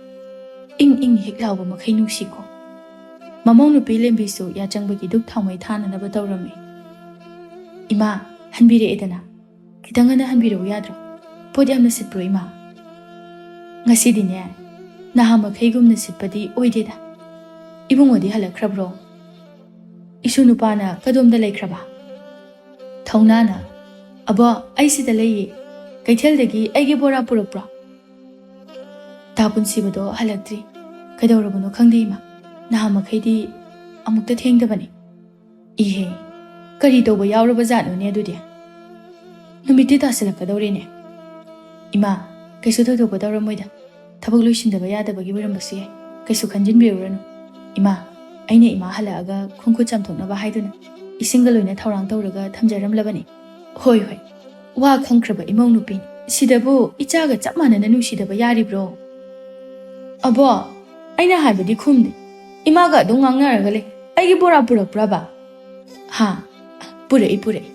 ꯏꯪ ꯏꯪ ꯍꯦꯛ ꯂꯥꯎꯕ ꯃꯈꯩ ꯅꯨꯡꯁꯤꯀꯣ꯫" ꯃꯃꯧ ꯅꯨꯄꯤ ꯂꯦꯝꯕꯤꯁꯨ ꯌꯥꯆꯪꯕꯒꯤ ꯙꯨꯞ ꯊꯥꯎꯃꯩ ꯊꯥꯅꯅꯕ ꯇꯧꯔꯝꯃꯤ꯫ "ꯏꯃꯥ, ꯍꯟꯕꯤꯔꯛꯑꯦꯗꯅ꯫ ꯈꯤꯇꯪ ꯉꯟꯅ ꯍꯟꯕꯤꯔꯛꯎ ꯌꯥꯗ꯭ꯔꯣ? ꯄꯣꯠ ꯌꯥꯝꯅ ꯁꯤꯠꯄ꯭ꯔꯣ, ꯏꯃꯥ?" "ꯉꯁꯤꯗꯤꯅꯦ, ꯅꯍꯥ ꯃꯈꯩꯒꯨꯝꯅ ꯁꯤꯠꯄꯗꯤ ꯑꯣꯏꯗꯦꯗ꯫ ꯏꯕꯨꯡꯉꯣꯗꯤ ꯍꯜꯂꯛꯈ꯭ꯔꯕ꯭ꯔꯣ? ꯏꯁꯨ ꯅꯨꯄꯥꯅ ꯀꯗꯣꯝꯗ ꯂꯩꯈ꯭ꯔꯕ?" ꯊꯧꯅꯥꯅ, "ꯑꯕꯣ, ꯑꯩ ꯁꯤꯗ ꯂꯩꯌꯦ꯫ ꯀꯩꯊꯦꯜꯗꯒꯤ ꯑꯩꯒꯤ ꯕꯣꯔꯥ ꯄꯨꯔꯛꯄ꯭ꯔꯣ?" "ꯇꯥ ꯄꯨꯟꯁꯤꯕꯗꯣ ꯍꯜꯂꯛꯇ꯭ꯔꯤ꯫ ꯀꯩꯗꯧꯔꯕꯅꯣ ꯈꯪꯗꯦ, ꯏꯃꯥ꯫ ꯅꯍꯥ ꯃꯈꯩꯗꯤ ꯑꯃꯨꯛꯇ ꯊꯦꯡꯗꯕꯅꯤ꯫" "ꯏꯍꯦ, ꯀꯔꯤ ꯇꯧꯕ ꯌꯥꯎꯔꯕ ꯖꯥꯠꯅꯣꯅꯦ ꯑꯗꯨꯗꯤ? ꯅꯨꯃꯤꯠꯇꯤ ꯇꯥꯁꯤꯜꯂꯛꯀꯗꯧꯔꯦꯅꯦ꯫" "ꯏꯃꯥ, ꯀꯩꯁꯨ ꯊꯣꯏꯗꯣꯛꯄ ꯇꯧꯔꯝꯃꯣꯏꯗ꯫ ꯊꯕꯛ ꯂꯣꯏꯁꯤꯟꯗꯕ ꯌꯥꯗꯕꯒꯤ ꯑꯣꯏꯔꯝꯕꯁꯨ ꯌꯥꯏ꯫ ꯀꯩꯁꯨ ꯈꯟꯖꯤꯟꯕꯤꯔꯨꯔꯅꯨ꯫ ꯏꯃꯥ, ꯑꯩꯅ ꯏꯃꯥ ꯍꯜꯂꯛꯑꯒ ꯈꯣꯡ ꯈꯨꯠ ꯆꯥꯝꯊꯣꯛꯅꯕ ꯍꯥꯏꯗꯨꯅ ꯏꯁꯤꯡꯒ ꯂꯣꯏꯅ ꯊꯧꯔꯥꯡ ꯇꯧꯔꯒ ꯊꯝꯖꯔꯝꯂꯕꯅꯤ꯫" "ꯍꯣꯏ, ꯍꯣꯏ꯫" ꯋꯥ ꯈꯪꯈ꯭ꯔꯕ ꯏꯃꯧ ꯅꯨꯄꯤꯅꯤ꯫ ꯁꯤꯗꯕꯨ ꯏꯆꯥꯒ ꯆꯞ ꯃꯥꯟꯅꯅ ꯅꯨꯡꯁꯤꯗꯕ ꯌꯥꯔꯤꯕ꯭ꯔꯣ? ꯑꯕꯣ, ꯑꯩꯅ ꯍꯥꯏꯕꯗꯤ ꯈꯨꯝꯗꯦ꯫ ꯏꯃꯥꯒ ꯑꯗꯨꯝ ꯉꯥꯡꯅꯔꯒ ꯂꯩ꯫ ꯑꯩꯒꯤ ꯕꯣꯔꯥ ꯄꯨꯔꯛꯄ꯭ꯔꯕ? ꯍꯥ? ꯄꯨꯔꯛꯏ, ꯄꯨꯔꯛꯏ꯫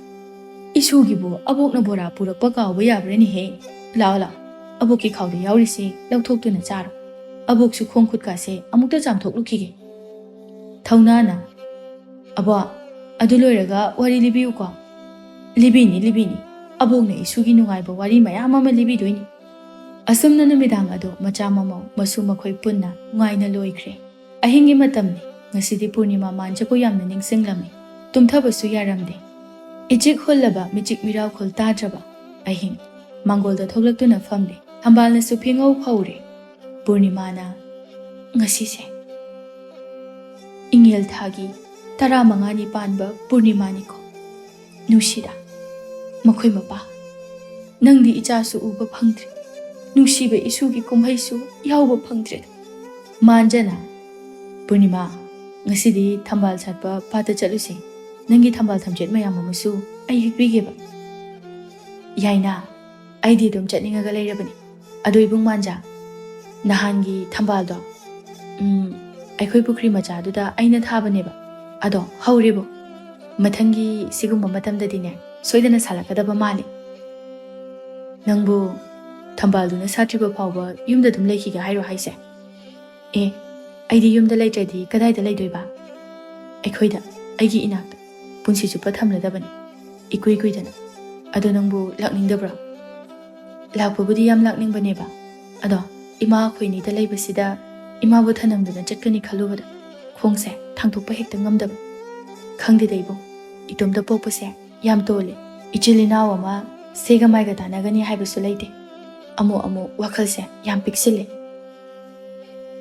ꯏꯁꯨꯒꯤꯕꯨ ꯑꯕꯣꯛꯅ ꯕꯣꯔꯥ ꯄꯨꯔꯛꯄ ꯀꯥꯎꯕ ꯌꯥꯕ꯭ꯔꯅꯦꯍꯦ? ꯂꯥꯛꯑꯣ, ꯂꯥꯛꯑꯣ꯫ ꯑꯕꯣꯛꯀꯤ ꯈꯥꯎꯗ ꯌꯥꯎꯔꯤꯁꯤ ꯂꯧꯊꯣꯛꯇꯨꯅ ꯆꯥꯔꯣ꯫ ꯑꯕꯣꯛꯁꯨ ꯈꯣꯡ ꯈꯨꯠꯀꯥꯁꯦ ꯑꯃꯨꯛꯇ ꯆꯥꯝꯊꯣꯛꯂꯨꯈꯤꯒꯦ꯫ ꯊꯧꯅꯥꯅ, "ꯑꯕꯣ, ꯑꯗꯨ ꯂꯣꯏꯔꯒ ꯋꯥꯔꯤ ꯂꯤꯕꯤꯌꯨꯀꯣ?" "ꯂꯤꯕꯤꯅꯤ, ꯂꯤꯕꯤꯅꯤ꯫ ꯑꯕꯣꯛꯅ ꯏꯁꯨꯒꯤ ꯅꯨꯡꯉꯥꯏꯕ ꯋꯥꯔꯤ ꯃꯌꯥꯝ ꯑꯃ ꯂꯤꯕꯤꯗꯣꯏꯅꯤ꯫" ꯑꯁꯨꯝꯅ ꯅꯨꯃꯤꯗꯥꯡ ꯑꯗꯨ ꯃꯆꯥ ꯃꯃꯧ ꯃꯁꯨ ꯃꯈꯣꯏ ꯄꯨꯟꯅ ꯅꯨꯡꯉꯥꯏꯅ ꯂꯣꯏꯈ꯭ꯔꯦ꯫ ꯑꯍꯤꯡꯒꯤ ꯃꯇꯝꯅꯤ꯫ ꯉꯁꯤꯗꯤ ꯄꯨꯔꯅꯤꯃꯥ ꯃꯥꯟꯖꯕꯨ ꯌꯥꯝꯅ ꯅꯤꯡꯁꯤꯡꯂꯝꯃꯤ꯫ ꯇꯨꯝꯊꯕꯁꯨ ꯌꯥꯔꯝꯗꯦ꯫ ꯏꯆꯤꯛ ꯍꯨꯜꯂꯕ ꯃꯤꯆꯤꯛ ꯃꯤꯔꯥꯎꯈꯣꯜ ꯇꯥꯗ꯭ꯔꯕ ꯑꯍꯤꯡ꯫ ꯃꯥꯡꯒꯣꯜꯗ ꯊꯣꯛꯂꯛꯇꯨꯅ ꯐꯝꯂꯦ꯫ ꯊꯝꯕꯥꯜꯅꯁꯨ ꯐꯤꯉꯧ ꯐꯧꯔꯦ꯫ ꯄꯨꯔꯅꯤꯃꯥꯅ ꯉꯁꯤꯁꯦ ꯏꯉꯦꯜ ꯊꯥꯒꯤ ꯇꯔꯥꯃꯉꯥꯅꯤ ꯄꯥꯟꯕ ꯄꯨꯔꯅꯤꯃꯥꯅꯤꯀꯣ꯫ ꯅꯨꯡꯁꯤꯗ, ꯃꯈꯣꯏ ꯃꯄꯥ, ꯅꯪꯗꯤ ꯏꯆꯥꯁꯨ ꯎꯕ ꯐꯪꯗ꯭ꯔꯦ꯫ ꯅꯨꯡꯁꯤꯕ ꯏꯁꯨꯒꯤ ꯀꯨꯝꯍꯩꯁꯨ ꯌꯥꯎꯕ ꯐꯪꯗ꯭ꯔꯦ꯫ ꯃꯥꯟꯖꯅ, "ꯄꯨꯔꯅꯤꯃꯥ, ꯉꯁꯤꯗꯤ ꯊꯝꯕꯥꯜ ꯁꯥꯠꯄ ꯄꯥꯠꯇ ꯆꯠꯂꯨꯁꯦ꯫ ꯅꯪꯒꯤ ꯊꯝꯕꯥꯜ ꯊꯝꯆꯦꯠ ꯃꯌꯥꯝ ꯑꯃꯁꯨ ꯑꯩ ꯍꯦꯛꯄꯤꯒꯦꯕ꯫" ꯌꯥꯏꯅ, ꯑꯩꯗꯤ ꯑꯗꯨꯝ ꯆꯠꯅꯤꯡꯉꯒ ꯂꯩꯔꯕꯅꯤ꯫ ꯑꯗꯣ ꯏꯕꯨꯡ ꯃꯥꯟꯖꯥ, ꯅꯍꯥꯟꯒꯤ ꯊꯝꯕꯥꯜꯗꯣ, ꯎꯝ, ꯑꯩꯈꯣꯏ ꯄꯨꯈ꯭ꯔꯤ ꯃꯆꯥꯗꯨꯗ ꯑꯩꯅ ꯊꯥꯕꯅꯦꯕ꯫ ꯑꯗꯣ ꯍꯧꯔꯦꯕꯣ꯫ ꯃꯊꯪꯒꯤ ꯁꯤꯒꯨꯝꯕ ꯃꯇꯝꯗꯗꯤꯅꯦ, ꯁꯣꯏꯗꯅ ꯁꯥꯠꯂꯛꯀꯗꯕ ꯃꯥꯜꯂꯤ꯫ ꯅꯪꯕꯨ ꯊꯝꯕꯥꯜꯗꯨꯅ ꯁꯥꯠꯇ꯭ꯔꯤꯕ ꯐꯥꯎꯕ ꯌꯨꯝꯗ ꯑꯗꯨꯝ ꯂꯩꯈꯤꯒꯦ ꯍꯥꯏꯔꯣ ꯍꯥꯏꯁꯦ? ꯑꯦ, ꯑꯩꯗꯤ ꯌꯨꯝꯗ ꯂꯩꯇ꯭ꯔꯗꯤ ꯀꯗꯥꯏꯗ ꯂꯩꯗꯣꯏꯕ? ꯑꯩꯈꯣꯏꯗ, ꯑꯩꯒꯤ ꯏꯅꯥꯛꯇ ꯄꯨꯟꯁꯤ ꯆꯨꯞꯄ ꯊꯝꯂꯗꯕꯅꯤ, ꯏꯀꯨꯏ ꯀꯨꯏꯗꯅ꯫ ꯑꯗꯣ ꯅꯪꯕꯨ ꯂꯥꯛꯅꯤꯡꯗꯕ꯭ꯔꯣ? ꯂꯥꯛꯄꯕꯨꯗꯤ ꯌꯥꯝ ꯂꯥꯛꯅꯤꯡꯕꯅꯦꯕ, ꯑꯗꯣ ꯏꯃꯥ ꯑꯩꯈꯣꯏꯅꯤꯗ ꯂꯩꯕꯁꯤꯗ ꯏꯃꯥꯕꯨ ꯊꯅꯝꯗꯅ ꯆꯠꯀꯅꯤ ꯈꯜꯂꯨꯕꯗ ꯈꯣꯡꯁꯦ ꯊꯥꯡꯗꯣꯛꯄ ꯍꯦꯛꯇ ꯉꯝꯗꯕ꯫ ꯈꯪꯗꯦꯗ ꯏꯕꯨꯡ, ꯏꯇꯣꯝꯇ ꯄꯣꯛꯄꯁꯦ ꯌꯥꯝ ꯇꯣꯜꯂꯦ꯫ ꯏꯆꯤꯜ ꯏꯅꯥꯎ ꯑꯃ ꯁꯦꯒ ꯃꯥꯏꯒ ꯇꯥꯟꯅꯒꯅꯤ ꯍꯥꯏꯕꯁꯨ ꯂꯩꯇꯦ꯫ ꯑꯃꯨꯛ ꯑꯃꯨꯛ ꯋꯥꯈꯜꯁꯦ ꯌꯥꯝ ꯄꯤꯛꯁꯤꯜꯂꯦ꯫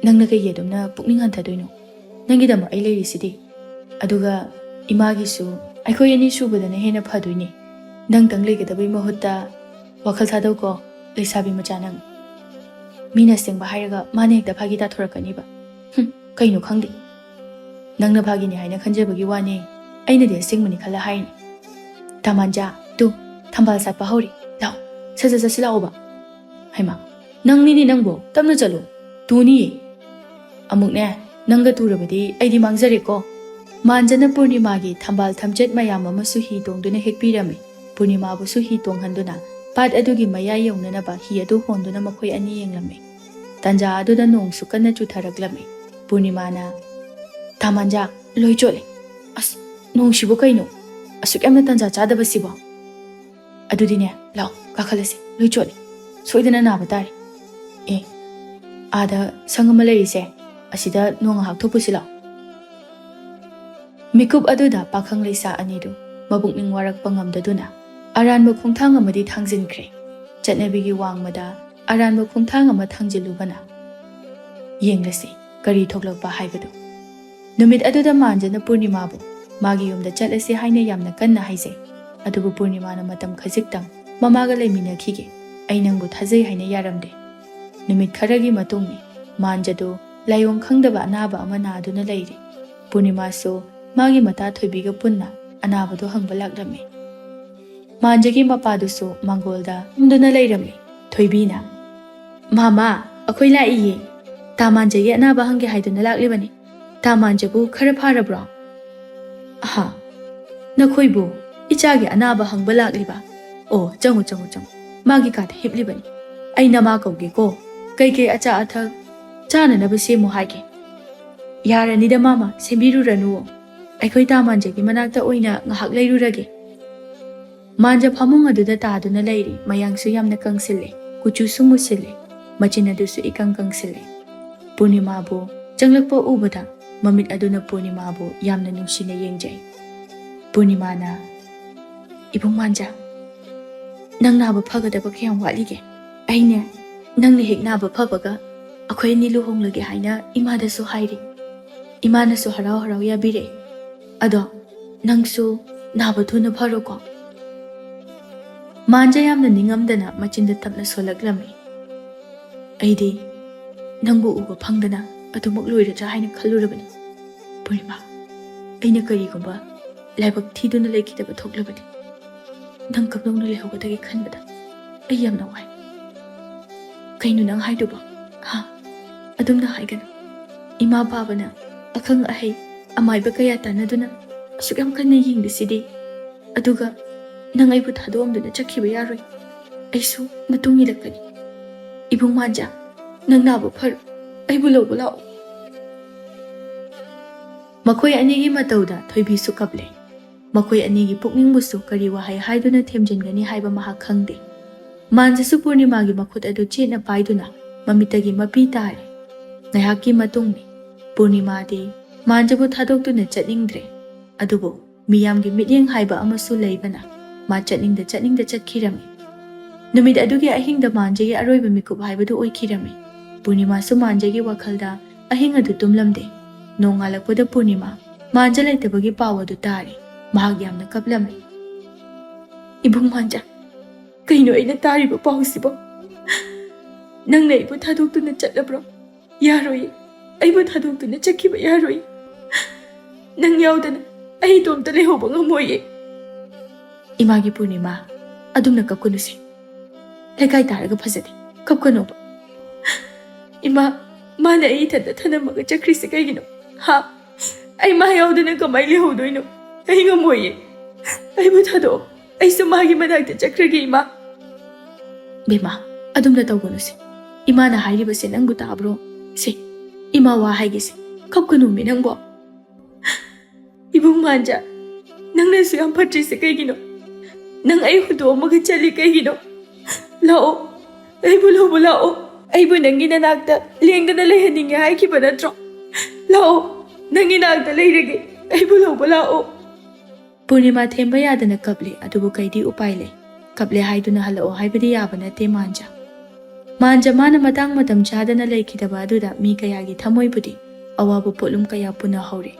ꯅꯪꯅ ꯀꯩꯒꯤ ꯑꯗꯨꯝꯅ ꯄꯨꯛꯅꯤꯡ ꯍꯟꯊꯗꯣꯏꯅꯣ? ꯅꯪꯒꯤꯗꯃꯛ ꯑꯩ ꯂꯩꯔꯤꯁꯤꯗꯤ꯫ ꯑꯗꯨꯒ ꯏꯃꯥꯒꯤꯁꯨ ꯑꯩꯈꯣꯏ ꯑꯅꯤ ꯁꯨꯕꯗꯅ ꯍꯦꯟꯅ ꯐꯗꯣꯏꯅꯦ꯫ ꯅꯪꯇꯪ ꯂꯩꯒꯗꯕꯩ ꯃꯍꯨꯠꯇ ꯋꯥꯈꯜ ꯊꯥꯗꯧꯀꯣ, ꯂꯩꯁꯥꯕꯤ ꯃꯆꯥ ꯅꯪ꯫ ꯃꯤꯅ ꯑꯁꯦꯡꯕ ꯍꯥꯏꯔꯒ ꯃꯥꯅ ꯍꯦꯛꯇ ꯐꯥꯒꯤ ꯇꯥꯊꯣꯔꯛꯀꯅꯤꯕ꯫ ꯍꯨꯝ, ꯀꯩꯅꯣ ꯈꯪꯗꯦ꯫ ꯅꯪꯅ ꯐꯥꯒꯤꯅꯤ ꯍꯥꯏꯅ ꯈꯟꯖꯕꯒꯤ ꯋꯥꯅꯦ, ꯑꯩꯅꯗꯤ ꯑꯁꯦꯡꯕꯅꯤ ꯈꯜꯂ ꯍꯥꯏꯔꯤꯅꯤ꯫ ꯇꯥꯃꯥꯟꯖꯥ, ꯇꯨ, ꯊꯝꯕꯥꯜ ꯁꯥꯠꯄ ꯍꯧꯔꯦ꯫ ꯂꯥꯛꯑꯣ, ꯁꯠ ꯁꯠ ꯆꯠꯁꯤ ꯂꯥꯛꯑꯣꯕ꯫ ꯍꯩꯃꯥ, ꯅꯪꯅꯤꯅꯦ ꯅꯪꯕꯣ, ꯇꯞꯅ ꯆꯠꯂꯣ꯫ ꯇꯨꯅꯤꯌꯦ꯫ ꯑꯃꯨꯛꯅꯦ, ꯅꯪꯒ ꯇꯨꯔꯕꯗꯤ ꯑꯩꯗꯤ ꯃꯥꯡꯖꯔꯦꯀꯣ꯫ ꯃꯥꯟꯖꯅ ꯄꯨꯔꯅꯤꯃꯥꯒꯤ ꯊꯝꯕꯥꯜ ꯊꯝꯆꯦꯠ ꯃꯌꯥꯝ ꯑꯃꯁꯨ ꯍꯤ ꯇꯣꯡꯗꯨꯅ ꯍꯦꯛꯄꯤꯔꯝꯃꯤ꯫ ꯄꯨꯔꯅꯤꯃꯥꯕꯨꯁꯨ ꯍꯤ ꯇꯣꯡꯍꯟꯗꯨꯅ ꯄꯥꯠ ꯑꯗꯨꯒꯤ ꯃꯌꯥꯏ ꯌꯧꯅꯅꯕ ꯍꯤ ꯑꯗꯨ ꯍꯣꯟꯗꯨꯅ ꯃꯈꯣꯏ ꯑꯅꯤ ꯌꯦꯡꯂꯝꯃꯤ꯫ ꯇꯥꯟꯖꯥ ꯑꯗꯨꯗ ꯅꯣꯡꯁꯨ ꯀꯟꯅ ꯆꯨꯊꯔꯛꯂꯝꯃꯤ꯫ ꯄꯨꯔꯅꯤꯃꯥꯅ, "ꯇꯥ ꯃꯥꯟꯖꯥ, ꯂꯣꯏ ꯆꯣꯠꯂꯦ꯫ ꯑꯁ, ꯅꯣꯡꯁꯤꯕꯨ ꯀꯩꯅꯣ? ꯑꯁꯨꯛ ꯌꯥꯝꯅ ꯇꯥꯟꯖꯥ ꯆꯥꯗꯕꯁꯤꯕꯣ?" "ꯑꯗꯨꯗꯤꯅꯦ, ꯂꯥꯛꯑꯣ, ꯀꯥꯈꯠꯂꯁꯤ, ꯂꯣꯏ ꯆꯣꯠꯂꯦ꯫ ꯁꯣꯏꯗꯅ ꯅꯥꯕ ꯇꯥꯔꯦ꯫ ꯑꯦ, ꯑꯥꯗ ꯁꯪ ꯑꯃ ꯂꯩꯔꯤꯁꯦ, ꯑꯁꯤꯗ ꯅꯣꯡ ꯉꯥꯏꯍꯥꯛ ꯊꯣꯛꯄꯨꯁꯤ ꯂꯥꯛꯑꯣ꯫" ꯃꯤꯀꯨꯞ ꯑꯗꯨꯗ ꯄꯥꯈꯪ ꯂꯩꯁꯥ ꯑꯅꯤꯗꯨ ꯃꯄꯨꯛꯅꯤꯡ ꯋꯥꯔꯛꯄ ꯉꯝꯗꯗꯨꯅ ꯑꯔꯥꯟꯕ ꯈꯣꯡꯊꯥꯡ ꯑꯃꯗꯤ ꯊꯥꯡꯖꯤꯟꯈ꯭ꯔꯦ꯫ ꯆꯠꯅꯕꯤꯒꯤ ꯋꯥꯡꯃꯗ ꯑꯔꯥꯟꯕ ꯈꯣꯡꯊꯥꯡ ꯑꯃ ꯊꯥꯡꯖꯤꯜꯂꯨꯕꯅ ꯌꯦꯡꯂꯁꯤ ꯀꯔꯤ ꯊꯣꯛꯂꯛꯄ ꯍꯥꯏꯕꯗꯨ꯫ ꯅꯨꯃꯤꯠ ꯑꯗꯨꯗ ꯃꯥꯟꯖꯅ ꯄꯨꯔꯅꯤꯃꯥꯕꯨ ꯃꯥꯒꯤ ꯌꯨꯝꯗ ꯆꯠꯂꯁꯤ ꯍꯥꯏꯅ ꯌꯥꯝꯅ ꯀꯟꯅ ꯍꯥꯏꯖꯩ꯫ ꯑꯗꯨꯕꯨ ꯄꯨꯔꯅꯤꯃꯥꯅ ꯃꯇꯝ ꯈꯖꯤꯛꯇꯪ ꯃꯃꯥꯒ ꯂꯩꯃꯤꯟꯅꯈꯤꯒꯦ, ꯑꯩ ꯅꯪꯕꯨ ꯊꯥꯖꯩ ꯍꯥꯏꯅ ꯌꯥꯔꯝꯗꯦ꯫ ꯅꯨꯃꯤꯠ ꯈꯔꯒꯤ ꯃꯇꯨꯡꯅꯤ꯫ ꯃꯥꯟꯖꯗꯨ ꯂꯥꯏꯑꯣꯡ ꯈꯪꯗꯕ ꯑꯅꯥꯕ ꯑꯃ ꯅꯥꯗꯨꯅ ꯂꯩꯔꯤ꯫ ꯄꯨꯔꯅꯤꯃꯥꯁꯨ ꯃꯥꯒꯤ ꯃꯇꯥ ꯊꯣꯏꯕꯤꯒ ꯄꯨꯟꯅ ꯑꯅꯥꯕꯗꯨ ꯍꯪꯕ ꯂꯥꯛꯂꯝꯃꯤ꯫ ꯃꯥꯟꯖꯒꯤ ꯃꯄꯥꯗꯨꯁꯨ ꯃꯥꯡꯒꯣꯜꯗ ꯐꯝꯗꯨꯅ ꯂꯩꯔꯝꯃꯤ꯫ ꯊꯣꯏꯕꯤꯅ, "ꯃꯥꯃꯥ, ꯑꯩꯈꯣꯏ ꯂꯥꯛꯏꯌꯦ꯫ ꯇꯥ ꯃꯥꯟꯖꯒꯤ ꯑꯅꯥꯕ ꯍꯪꯒꯦ ꯍꯥꯏꯗꯨꯅ ꯂꯥꯛꯂꯤꯕꯅꯤ꯫ ꯇꯥ ꯃꯥꯟꯖꯕꯨ ꯈꯔ ꯐꯔꯕ꯭ꯔꯣ?" "ꯑꯍꯥ, ꯅꯈꯣꯏꯕꯨ ꯏꯆꯥꯒꯤ ꯑꯅꯥꯕ ꯍꯪꯕ ꯂꯥꯛꯂꯤꯕ? ꯑꯣ, ꯆꯪꯉꯨ, ꯆꯪꯉꯨ, ꯆꯪꯉꯨ꯫ ꯃꯥꯒꯤ ꯀꯥꯗ ꯍꯤꯞꯂꯤꯕꯅꯤ꯫ ꯑꯩ ꯅꯃꯥ ꯀꯧꯒꯦꯀꯣ꯫ ꯀꯩꯀꯩ ꯑꯆꯥ ꯑꯊꯛ ꯆꯥꯅꯅꯕ ꯁꯦꯝꯃꯨ ꯍꯥꯏꯒꯦ?" "ꯌꯥꯔꯅꯤꯗ ꯃꯥꯃꯥ, ꯁꯦꯝꯕꯤꯔꯨꯔꯅꯨ꯫ ꯑꯩꯈꯣꯏ ꯇꯥ ꯃꯥꯟꯖꯒꯤ ꯃꯅꯥꯛꯇ ꯑꯣꯏꯅ ꯉꯥꯏꯍꯥꯛ ꯂꯩꯔꯨꯔꯒꯦ꯫" ꯃꯥꯟꯖ ꯐꯃꯨꯡ ꯑꯗꯨꯗ ꯇꯥꯗꯨꯅ ꯂꯩꯔꯤ꯫ ꯃꯌꯥꯡꯁꯨ ꯌꯥꯝꯅ ꯀꯪꯁꯤꯜꯂꯦ, ꯀꯨꯆꯨꯁꯨ ꯃꯨꯁꯤꯜꯂꯦ, ꯃꯆꯤꯟ ꯑꯗꯨꯁꯨ ꯏꯀꯪ ꯀꯪꯁꯤꯜꯂꯦ꯫ ꯄꯨꯔꯅꯤꯃꯥꯕꯨ ꯆꯪꯂꯛꯄ ꯎꯕꯗ ꯃꯃꯤꯠ ꯑꯗꯨꯅ ꯄꯨꯔꯅꯤꯃꯥꯕꯨ ꯌꯥꯝꯅ ꯅꯨꯡꯁꯤꯅ ꯌꯦꯡꯖꯩ꯫ ꯄꯨꯔꯅꯤꯃꯥꯅ, "ꯏꯕꯨꯡ ꯃꯥꯟꯖ, ꯅꯪ ꯅꯥꯕ ꯐꯒꯗꯕ ꯀꯌꯥꯝ ꯋꯥꯠꯂꯤꯒꯦ? ꯑꯩꯅꯦ, ꯅꯪꯅ ꯍꯦꯛ ꯅꯥꯕ ꯐꯕꯒ ꯑꯩꯈꯣꯏ ꯑꯅꯤ ꯂꯨꯍꯣꯡꯂꯒꯦ ꯍꯥꯏꯅ ꯏꯃꯥꯗꯁꯨ ꯍꯥꯏꯔꯤ꯫ ꯏꯃꯥꯅꯁꯨ ꯍꯔꯥꯎ ꯍꯔꯥꯎ ꯌꯥꯕꯤꯔꯛꯏ꯫ ꯑꯗꯣ ꯅꯪꯁꯨ ꯅꯥꯕ ꯊꯨꯅ ꯐꯔꯣꯀꯣ꯫" ꯃꯥꯟꯖ ꯌꯥꯝꯅ ꯅꯤꯡꯉꯝꯗꯅ ꯃꯆꯤꯟꯗ ꯇꯞꯅ ꯁꯣꯜꯂꯛꯂꯝꯃꯤ꯫ "ꯑꯩꯗꯤ ꯅꯪꯕꯨ ꯎꯕ ꯐꯪꯗꯅ ꯑꯗꯨꯃꯛ ꯂꯣꯏꯔꯗ꯭ꯔꯥ ꯍꯥꯏꯅ ꯈꯜꯂꯨꯔꯕꯅꯤ꯫ ꯄꯨꯔꯅꯤꯃꯥ, ꯑꯩꯅ ꯀꯔꯤꯒꯨꯝꯕ ꯂꯥꯏꯕꯛ ꯊꯤꯗꯨꯅ ꯂꯩꯈꯤꯗꯕ ꯊꯣꯛꯂꯕꯗꯤ?" ꯅꯪ ꯀꯝꯗꯧꯅ ꯂꯩꯍꯧꯒꯗꯒꯦ ꯈꯟꯕꯗ ꯑꯩ ꯌꯥꯝꯅ ꯋꯥꯏ꯫ ꯀꯩꯅꯣ ꯅꯪ ꯍꯥꯏꯗꯨꯕꯣ? ꯍꯥ? ꯑꯗꯨꯝꯅ ꯍꯥꯏꯒꯅꯨ꯫ ꯏꯃꯥ ꯄꯥꯕꯅ ꯑꯈꯪ ꯑꯍꯩ ꯑꯃꯥꯏꯕ ꯀꯌꯥ ꯇꯥꯟꯅꯗꯨꯅ ꯑꯁꯨꯛ ꯌꯥꯝ ꯀꯟꯅ ꯌꯦꯡꯂꯤꯁꯤꯗꯤ꯫ ꯑꯗꯨꯒ ꯅꯪ ꯑꯩꯕꯨ ꯊꯥꯗꯣꯛꯑꯝꯗꯨꯅ ꯆꯠꯈꯤꯕ ꯌꯥꯔꯣꯏ꯫ ꯑꯩꯁꯨ ꯃꯇꯨꯡ ꯏꯜꯂꯛꯀꯅꯤ꯫ ꯏꯕꯨꯡ ꯃꯥꯟꯖꯥ, ꯅꯪ ꯅꯥꯕ ꯐꯔꯣ꯫ ꯑꯩꯕꯨ ꯂꯧꯕ ꯂꯥꯛꯑꯣ꯫ ꯃꯈꯣꯏ ꯑꯅꯤꯒꯤ ꯃꯇꯧꯗ ꯊꯣꯏꯕꯤꯁꯨ ꯀꯞꯂꯦ꯫ ꯃꯈꯣꯏ ꯑꯅꯤꯒꯤ ꯄꯨꯛꯅꯤꯡꯕꯨꯁꯨ ꯀꯔꯤ ꯋꯥꯍꯩ ꯍꯥꯏꯗꯨꯅ ꯊꯦꯝꯖꯤꯟꯒꯅꯤ ꯍꯥꯏꯕ ꯃꯍꯥꯛ ꯈꯪꯗꯦ꯫ ꯃꯥꯟꯖꯁꯨ ꯄꯨꯔꯅꯤꯃꯥꯒꯤ ꯃꯈꯨꯠ ꯑꯗꯨ ꯆꯦꯠꯅ ꯄꯥꯏꯗꯨꯅ ꯃꯃꯤꯠꯇꯒꯤ ꯃꯄꯤ ꯇꯥꯔꯦ꯫ ꯉꯥꯏꯍꯥꯛꯀꯤ ꯃꯇꯨꯡꯅꯤ꯫ ꯄꯨꯔꯅꯤꯃꯥꯗꯤ ꯃꯥꯟꯖꯕꯨ ꯊꯥꯗꯣꯛꯇꯨꯅ ꯆꯠꯅꯤꯡꯗ꯭ꯔꯦ꯫ ꯑꯗꯨꯕꯨ ꯃꯤꯌꯥꯝꯒꯤ ꯃꯤꯠꯌꯦꯡ ꯍꯥꯏꯕ ꯑꯃꯁꯨ ꯂꯩꯕꯅ ꯃꯥ ꯆꯠꯅꯤꯡꯗ ꯆꯠꯅꯤꯡꯗ ꯆꯠꯈꯤꯔꯝꯃꯤ꯫ ꯅꯨꯃꯤꯠ ꯑꯗꯨꯒꯤ ꯑꯍꯤꯡꯗ ꯃꯥꯟꯖꯒꯤ ꯑꯔꯣꯏꯕ ꯃꯤꯀꯨꯞ ꯍꯥꯏꯕꯗꯨ ꯑꯣꯏꯈꯤꯔꯝꯃꯤ꯫ ꯄꯨꯔꯅꯤꯃꯥꯁꯨ ꯃꯥꯟꯖꯒꯤ ꯋꯥꯈꯜꯗ ꯑꯍꯤꯡ ꯑꯗꯨ ꯇꯨꯝꯂꯝꯗꯦ꯫ ꯅꯣꯡꯉꯥꯜꯂꯛꯄꯗ ꯄꯨꯔꯅꯤꯃꯥ ꯃꯥꯟꯖ ꯂꯩꯇꯕꯒꯤ ꯄꯥꯎ ꯑꯗꯨ ꯇꯥꯔꯦ꯫ ꯃꯍꯥꯛ ꯌꯥꯝꯅ ꯀꯞꯂꯝꯃꯤ꯫ "ꯏꯕꯨꯡ ꯃꯥꯟꯖ, ꯀꯩꯅꯣ ꯑꯩꯅ ꯇꯥꯔꯤꯕ ꯄꯥꯎꯁꯤꯕꯣ? ꯅꯪꯅ ꯑꯩꯕꯨ ꯊꯥꯗꯣꯛꯇꯨꯅ ꯆꯠꯂꯕ꯭ꯔꯣ? ꯌꯥꯔꯣꯏ, ꯑꯩꯕꯨ ꯊꯥꯗꯣꯛꯇꯨꯅ ꯆꯠꯈꯤꯕ ꯌꯥꯔꯣꯏ꯫ ꯅꯪ ꯌꯥꯎꯗꯅ ꯑꯩ ꯏꯇꯣꯝꯇ ꯂꯩꯍꯧꯕ ꯉꯝꯃꯣꯏꯌꯦ꯫" "ꯏꯃꯥꯒꯤ ꯄꯨꯔꯅꯤꯃꯥ, ꯑꯗꯨꯝꯅ ꯀꯞꯀꯅꯨꯁꯦ꯫ ꯂꯩꯀꯥꯏ ꯇꯥꯔꯒ ꯐꯖꯗꯦ, ꯀꯞꯀꯅꯣꯕ꯫ ꯏꯃꯥ, ꯃꯥꯅ ꯑꯩ ꯏꯊꯟꯇ ꯊꯅꯝꯃꯒ ꯆꯠꯈ꯭ꯔꯤꯁꯦ ꯀꯩꯒꯤꯅꯣ? ꯍꯥ? ꯑꯩ ꯃꯥ ꯌꯥꯎꯗꯅ ꯀꯃꯥꯏ ꯂꯩꯍꯧꯗꯣꯏꯅꯣ? ꯑꯩ ꯉꯝꯃꯣꯏꯌꯦ꯫ ꯑꯩꯕꯨ ꯊꯥꯗꯣꯛꯑꯣ꯫ ꯑꯩꯁꯨ ꯃꯥꯒꯤ ꯃꯅꯥꯛꯇ ꯆꯠꯈ꯭ꯔꯒꯦ, ꯏꯃꯥ꯫" "ꯕꯦꯝꯃ, ꯑꯗꯨꯝꯅ ꯇꯧꯒꯅꯨꯁꯦ꯫ ꯏꯃꯥꯅ ꯍꯥꯏꯔꯤꯕꯁꯦ ꯅꯪꯕꯨ ꯇꯥꯕ꯭ꯔꯣ? ꯁꯦ, ꯏꯃꯥ ꯋꯥ ꯍꯥꯏꯒꯦꯁꯦ꯫ ꯀꯞꯀꯅꯨꯃꯤ ꯅꯪꯕꯣ꯫" "ꯏꯕꯨꯡ ꯃꯥꯟꯖ, ꯅꯪꯅꯁꯨ ꯌꯥꯝ ꯐꯠꯇ꯭ꯔꯤꯁꯦ ꯀꯩꯒꯤꯅꯣ? ꯅꯪ ꯑꯩ ꯍꯨꯟꯗꯣꯛꯑꯝꯃꯒ ꯆꯠꯂꯤ ꯀꯩꯒꯤꯅꯣ? ꯂꯥꯛꯑꯣ, ꯑꯩꯕꯨ ꯂꯧꯕ ꯂꯥꯛꯑꯣ꯫ ꯑꯩꯕꯨ ꯅꯪꯒꯤ ꯅꯅꯥꯛꯇ ꯂꯦꯡꯗꯅ ꯂꯩꯍꯟꯅꯤꯡꯉꯦ ꯍꯥꯏꯈꯤꯕ ꯅꯠꯇ꯭ꯔꯣ? ꯂꯥꯛꯑꯣ, ꯅꯪꯒꯤ ꯅꯥꯛꯇ ꯂꯩꯔꯒꯦ꯫ ꯑꯩꯕꯨ ꯂꯧꯕ ꯂꯥꯛꯑꯣ꯫" ꯄꯨꯔꯅꯤꯃꯥ ꯊꯦꯝꯕ ꯌꯥꯗꯅ ꯀꯞꯂꯤ, ꯑꯗꯨꯕꯨ ꯀꯩꯗꯤ ꯎꯄꯥꯏ ꯂꯩ? ꯀꯞꯂꯦ ꯍꯥꯏꯗꯨꯅ ꯍꯜꯂꯛꯑꯣ ꯍꯥꯏꯕꯗꯤ ꯌꯥꯕ ꯅꯠꯇꯦ ꯃꯥꯟꯖ꯫ ꯃꯥꯟꯖ ꯃꯥꯅ ꯃꯇꯥꯡ ꯃꯇꯝ ꯆꯥꯗꯅ ꯂꯩꯈꯤꯗꯕ ꯑꯗꯨꯗ ꯃꯤ ꯀꯌꯥꯒꯤ ꯊꯃꯣꯏꯕꯨꯗꯤ ꯑꯋꯥꯕ ꯄꯣꯠꯂꯨꯝ ꯀꯌꯥ ꯄꯨꯅꯍꯧꯔꯦ꯫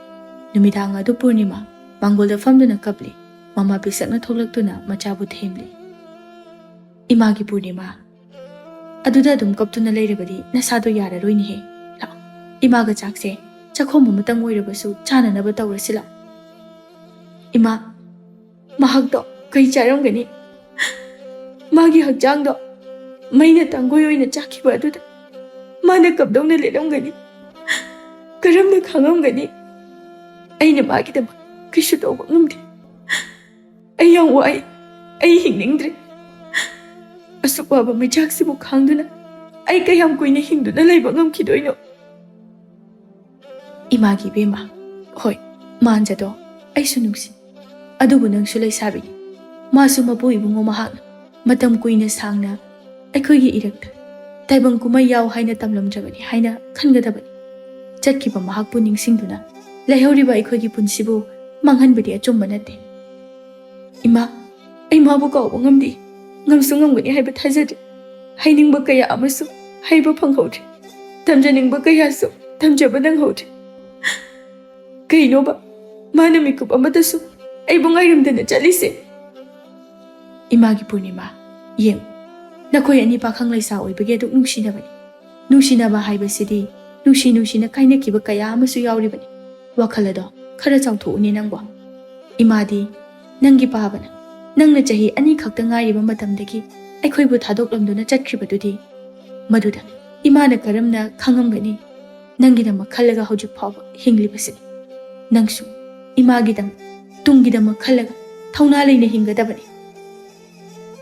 ꯅꯨꯃꯤꯗꯥꯡ ꯑꯗꯨ ꯄꯨꯔꯅꯤꯃꯥ ꯃꯥꯡꯒꯣꯜꯗ ꯐꯝꯗꯨꯅ ꯀꯞꯂꯤ꯫ ꯃꯃꯥ ꯄꯤꯁꯛꯅ ꯊꯣꯛꯂꯛꯇꯨꯅ ꯃꯆꯥꯕꯨ ꯊꯦꯝꯂꯤ꯫ "ꯏꯃꯥꯒꯤ ꯄꯨꯔꯅꯤꯃꯥ, ꯑꯗꯨꯗ ꯑꯗꯨꯝ ꯀꯞꯇꯨꯅ ꯂꯩꯔꯕꯗꯤ ꯅꯁꯥꯗꯣ ꯌꯥꯔꯔꯣꯏꯅꯦꯍꯦ꯫ ꯂꯥꯛꯑꯣ, ꯏꯃꯥꯒ ꯆꯥꯛꯁꯦ ꯆꯥꯛꯈꯣꯝ ꯑꯃꯇꯪ ꯑꯣꯏꯔꯕꯁꯨ ꯆꯥꯅꯅꯕ ꯇꯧꯔꯁꯤ ꯂꯥꯛꯑꯣ꯫" "ꯏꯃꯥ, ꯃꯍꯥꯛꯇꯣ ꯀꯩ ꯆꯥꯔꯝꯒꯅꯤ? ꯃꯥꯒꯤ ꯍꯛꯆꯥꯡꯗꯣ ꯃꯩꯅ ꯇꯥꯡꯒꯣꯏ ꯑꯣꯏꯅ ꯆꯥꯛꯈꯤꯕ ꯑꯗꯨꯗ ꯃꯥꯅ ꯀꯝꯗꯧꯅ ꯂꯦꯜꯂꯝꯒꯅꯤ? ꯀꯔꯝꯅ ꯈꯥꯡꯉꯝꯒꯅꯤ? ꯑꯩꯅ ꯃꯥꯒꯤꯗꯃꯛ ꯀꯩꯁꯨ ꯇꯧꯕ ꯉꯝꯗꯦ꯫ ꯑꯩ ꯌꯥꯝ ꯋꯥꯏ꯫ ꯑꯩ ꯍꯤꯡꯅꯤꯡꯗ꯭ꯔꯦ꯫ ꯑꯁꯨꯛ ꯋꯥꯕ ꯃꯩꯆꯥꯛꯁꯤꯕꯨ ꯈꯥꯡꯗꯨꯅ ꯑꯩ ꯀꯌꯥꯝ ꯀꯨꯏꯅ ꯍꯤꯡꯗꯨꯅ ꯂꯩꯕ ꯉꯝꯈꯤꯗꯣꯏꯅꯣ? ꯏꯃꯥꯒꯤ ꯏꯕꯦꯝꯃ, ꯍꯣꯏ, ꯃꯥꯟꯖꯗꯣ ꯑꯩꯁꯨ ꯅꯨꯡꯁꯤ꯫ ꯑꯗꯨꯕꯨ ꯅꯪꯁꯨ ꯂꯩꯁꯥꯕꯤꯅꯤ꯫ ꯃꯥꯁꯨ ꯃꯄꯨ ꯏꯕꯨꯡꯉꯣ ꯃꯍꯥꯛꯅ ꯃꯇꯝ ꯀꯨꯏꯅ ꯁꯥꯡꯅ ꯑꯩꯈꯣꯏꯒꯤ ꯏꯔꯛꯇ ꯇꯥꯏꯕꯪ ꯀꯨꯝꯍꯩ ꯌꯥꯎ ꯍꯥꯏꯅ ꯇꯝꯂꯝꯗ꯭ꯔꯕꯅꯤ ꯍꯥꯏꯅ ꯈꯟꯒꯗꯕꯅꯤ꯫ ꯆꯠꯈꯤꯕ ꯃꯍꯥꯛꯄꯨ ꯅꯤꯡꯁꯤꯡꯗꯨꯅ ꯂꯩꯍꯧꯔꯤꯕ ꯑꯩꯈꯣꯏꯒꯤ ꯄꯨꯟꯁꯤꯕꯨ ꯃꯥꯡꯍꯟꯕꯗꯤ ꯑꯆꯨꯝꯕ ꯅꯠꯇꯦ꯫ ꯏꯃꯥ, ꯑꯩ ꯃꯥꯕꯨ ꯀꯥꯎꯕ ꯉꯝꯗꯦ꯫ ꯉꯝꯁꯨ ꯉꯝꯒꯅꯤ ꯍꯥꯏꯕ ꯊꯥꯖꯗꯦ꯫ ꯍꯩꯅꯤꯡꯕ ꯀꯌꯥ ꯑꯃꯁꯨ ꯍꯩꯕ ꯐꯪꯍꯧꯗ꯭ꯔꯦ꯫ ꯇꯝꯖꯅꯤꯡꯕ ꯀꯌꯥꯁꯨ ꯇꯝꯖꯕ ꯅꯪꯍꯧꯗ꯭ꯔꯦ꯫ ꯀꯩꯅꯣꯕ ꯃꯥꯅ ꯃꯤꯀꯨꯞ ꯑꯃꯗꯁꯨ ꯑꯩꯕꯨ ꯉꯥꯏꯔꯝꯗꯅ ꯆꯠꯂꯤꯁꯦ? ꯏꯃꯥꯒꯤ ꯄꯨꯔꯅꯤꯃꯥ, ꯌꯦꯡ, ꯅꯈꯣꯏ ꯑꯅꯤ ꯄꯥꯈꯪ ꯂꯩꯁꯥ ꯑꯣꯏꯕꯒꯤ ꯑꯗꯨꯛ ꯅꯨꯡꯁꯤꯅꯕꯅꯤ꯫ ꯅꯨꯡꯁꯤꯅꯕ ꯍꯥꯏꯕꯁꯤꯗꯤ ꯅꯨꯡꯁꯤ ꯅꯨꯡꯁꯤꯅ ꯀꯥꯏꯅꯈꯤꯕ ꯀꯌꯥ ꯑꯃꯁꯨ ꯌꯥꯎꯔꯤꯕꯅꯤ꯫ ꯋꯥꯈꯜ ꯑꯗꯣ ꯈꯔ ꯆꯥꯎꯊꯣꯛꯎꯅꯦ ꯅꯪꯕꯣ꯫ ꯏꯃꯥꯗꯤ ꯅꯪꯒꯤ ꯄꯥꯕꯅ ꯅꯪꯅ ꯆꯍꯤ ꯑꯅꯤ ꯈꯛꯇ ꯉꯥꯏꯔꯤꯕ ꯃꯇꯝꯗꯒꯤ ꯑꯩꯈꯣꯏꯕꯨ ꯊꯥꯗꯣꯛꯂꯝꯗꯨꯅ ꯆꯠꯈ꯭ꯔꯤꯕꯗꯨꯗꯤ꯫ ꯃꯗꯨꯗ ꯏꯃꯥꯅ ꯀꯔꯝꯅ ꯈꯪꯉꯝꯒꯅꯤ? ꯅꯪꯒꯤꯗꯃꯛ ꯈꯜꯂꯒ ꯍꯧꯖꯤꯛ ꯐꯥꯎꯕ ꯍꯤꯡꯂꯤꯕꯁꯤꯅꯤ꯫ ꯅꯪꯁꯨ ꯏꯃꯥꯒꯤꯗꯃꯛ, ꯇꯨꯡꯒꯤꯗꯃꯛ ꯈꯜꯂꯒ ꯊꯧꯅꯥ ꯂꯩꯅ ꯍꯤꯡꯒꯗꯕꯅꯤ꯫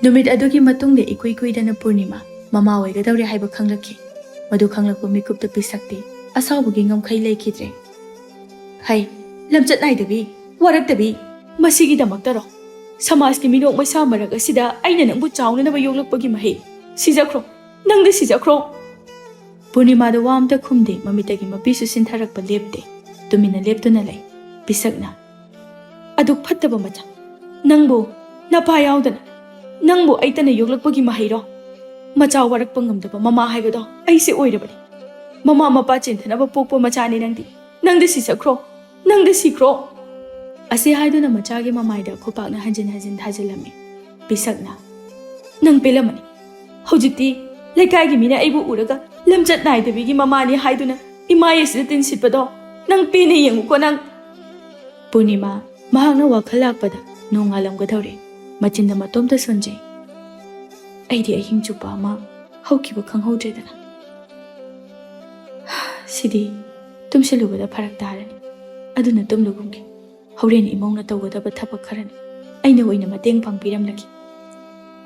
ꯅꯨꯃꯤꯠ ꯑꯗꯨꯒꯤ ꯃꯇꯨꯡꯗ ꯏꯀꯨꯏ ꯀꯨꯏꯗꯅ ꯄꯨꯔꯅꯤꯃꯥ ꯃꯃꯥ ꯑꯣꯏꯒꯗꯧꯔꯦ ꯍꯥꯏꯕ ꯈꯪꯂꯛꯈꯤ꯫ ꯃꯗꯨ ꯈꯪꯂꯛꯄ ꯃꯤꯀꯨꯞꯇ ꯄꯤꯁꯛꯇꯤ ꯑꯁꯥꯎꯕꯒꯤ ꯉꯝꯈꯩ ꯂꯩꯈꯤꯗ꯭ꯔꯦ꯫ ꯍꯩ, ꯂꯝꯆꯠ ꯅꯥꯏꯗꯕꯤ, ꯋꯥꯔꯛꯇꯕꯤ, ꯃꯁꯤꯒꯤꯗꯃꯛꯇꯔꯣ? ꯁꯃꯥꯖꯀꯤ ꯃꯤꯅꯣꯛ ꯃꯩꯁꯥ ꯃꯔꯛ ꯑꯁꯤꯗ ꯑꯩꯅ ꯅꯪꯕꯨ ꯆꯥꯎꯅꯅꯕ ꯌꯣꯛꯂꯛꯄꯒꯤ ꯃꯍꯩ꯫ ꯁꯤꯖꯈ꯭ꯔꯣ, ꯅꯪꯗ ꯁꯤꯖꯈ꯭ꯔꯣ꯫ ꯄꯨꯔꯅꯤꯃꯥꯗ ꯋꯥ ꯑꯝꯇ ꯈꯨꯝꯗꯦ, ꯃꯃꯤꯠꯇꯒꯤ ꯃꯄꯤꯁꯨ ꯁꯤꯟꯊꯔꯛꯄ ꯂꯦꯞꯇꯦ꯫ ꯇꯨꯃꯤꯟꯅ ꯂꯦꯞꯇꯨꯅ ꯂꯩ꯫ ꯄꯤꯁꯛꯅ, "ꯑꯗꯨꯛ ꯐꯠꯇꯕ ꯃꯆꯥ, ꯅꯪꯕꯨ ꯅꯄꯥ ꯌꯥꯎꯗꯅ, ꯅꯪꯕꯨ ꯑꯩꯇꯅ ꯌꯣꯛꯂꯛꯄꯒꯤ ꯃꯍꯩꯔꯣ? ꯃꯆꯥ ꯋꯥꯔꯛꯄ ꯉꯝꯗꯕ ꯃꯃꯥ ꯍꯥꯏꯕꯗꯣ ꯑꯩꯁꯦ ꯑꯣꯏꯔꯕꯅꯤ꯫ ꯃꯃꯥ ꯃꯄꯥ ꯆꯦꯟꯊꯅꯕ ꯄꯣꯛꯄ ꯃꯆꯥꯅꯤ ꯅꯪꯗꯤ꯫ ꯅꯪꯗ ꯁꯤꯖꯈ꯭ꯔꯣ, ꯅꯪꯗ ꯁꯤꯈ꯭ꯔꯣ!" ꯑꯁꯤ ꯍꯥꯏꯗꯨꯅ ꯃꯆꯥꯒꯤ ꯃꯃꯥꯏꯗ ꯈꯨꯄꯥꯛꯅ ꯍꯟꯖꯤꯟ ꯍꯟꯖꯤꯟ ꯊꯥꯖꯤꯜꯂꯝꯃꯤ꯫ ꯄꯤꯁꯛꯅ, "ꯅꯪ ꯄꯦꯜꯂꯝꯃꯅꯤ꯫ ꯍꯧꯖꯤꯛꯇꯤ ꯂꯩꯀꯥꯏꯒꯤ ꯃꯤꯅ ꯑꯩꯕꯨ ꯎꯔꯒ ꯂꯝꯆꯠ ꯅꯥꯏꯗꯕꯤꯒꯤ ꯃꯃꯥꯅꯤ ꯍꯥꯏꯗꯨꯅ ꯏꯃꯥ ꯑꯁꯤꯗ ꯇꯤꯟꯁꯤꯠꯄꯗꯣ ꯅꯪ ꯄꯦꯟꯅ ꯌꯦꯡꯉꯨꯀꯣ ꯅꯪ!" ꯄꯨꯔꯅꯤꯃꯥ, ꯃꯍꯥꯛꯅ ꯋꯥꯈꯜ ꯂꯥꯛꯄꯗ ꯅꯣꯡꯉꯥꯜꯂꯝꯒꯗꯧꯔꯦ꯫ ꯃꯆꯤꯟꯗ ꯃꯇꯣꯝꯇ ꯁꯣꯟꯖꯩ꯫ ꯑꯩꯗꯤ ꯑꯍꯤꯡ ꯆꯨꯞꯄ ꯑꯃ ꯍꯧꯈꯤꯕ ꯈꯪꯍꯧꯗ꯭ꯔꯦꯗꯅ꯫ ꯁꯤꯗꯤ ꯇꯨꯝꯁꯤꯜꯂꯨꯕꯗ ꯐꯔꯛ ꯇꯥꯔꯅꯤ꯫ ꯑꯗꯨꯅ ꯇꯨꯝꯂꯨꯒꯨꯝꯒꯦ꯫ ꯍꯣꯔꯦꯟ ꯏꯃꯧꯅ ꯇꯧꯒꯗꯕ ꯊꯕꯛ ꯈꯔꯅꯤ꯫ ꯑꯩꯅ ꯑꯣꯏꯅ ꯃꯇꯦꯡ ꯄꯥꯡꯕꯤꯔꯝꯂꯒꯦ꯫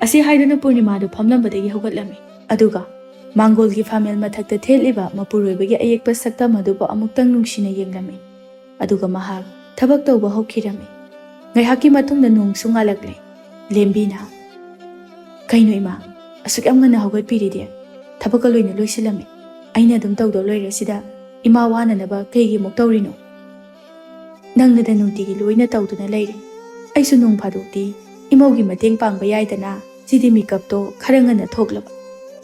ꯑꯁꯤ ꯍꯥꯏꯗꯨꯅ ꯄꯨꯔꯅꯤꯃꯥꯗꯨ ꯐꯝꯂꯝꯕꯗꯒꯤ ꯍꯧꯒꯠꯂꯝꯃꯤ꯫ ꯑꯗꯨꯒ ꯃꯥꯡꯒꯣꯜꯒꯤ ꯐꯥꯃꯦꯜ ꯃꯊꯛꯇ ꯊꯦꯠꯂꯤꯕ ꯃꯄꯨꯔꯣꯏꯕꯒꯤ ꯑꯌꯦꯛꯄ ꯁꯛꯇꯝ ꯑꯗꯨꯕꯨ ꯑꯃꯨꯛꯇꯪ ꯅꯨꯡꯁꯤꯅ ꯌꯦꯡꯂꯝꯃꯤ꯫ ꯑꯗꯨꯒ ꯃꯍꯥꯛ ꯊꯕꯛ ꯇꯧꯕ ꯍꯧꯈꯤꯔꯝꯃꯤ꯫ ꯉꯥꯏꯍꯥꯛꯀꯤ ꯃꯇꯨꯡꯗ ꯅꯣꯡꯁꯨ ꯉꯥꯜꯂꯛꯂꯦ꯫ ꯂꯦꯝꯕꯤꯅ, "ꯀꯩꯅꯣ ꯏꯃꯥ, ꯑꯁꯨꯛ ꯌꯥꯝ ꯉꯟꯅ ꯍꯧꯒꯠꯄꯤꯔꯤꯗꯤ? ꯊꯕꯛꯀ ꯂꯣꯏꯅ ꯂꯣꯏꯁꯤꯜꯂꯝꯃꯤ꯫ ꯑꯩꯅ ꯑꯗꯨꯝ ꯇꯧꯗꯧ ꯂꯩꯔꯁꯤꯗ ꯏꯃꯥ ꯋꯥꯅꯅꯕ ꯀꯩꯒꯤ ꯑꯃꯨꯛ ꯇꯧꯔꯤꯅꯣ? ꯅꯪꯅꯗ ꯅꯨꯡꯇꯤꯒꯤ ꯂꯣꯏꯅ ꯇꯧꯗꯨꯅ ꯂꯩꯔꯦ꯫ ꯑꯩꯁꯨ ꯅꯣꯡ ꯐꯥꯗꯣꯛꯇꯤ ꯏꯃꯧꯒꯤ ꯃꯇꯦꯡ ꯄꯥꯡꯕ ꯌꯥꯏꯗꯅ, ꯁꯤꯗꯤ ꯃꯤꯀꯞꯇꯣ ꯈꯔ ꯉꯟꯅ ꯊꯣꯛꯂꯕ꯫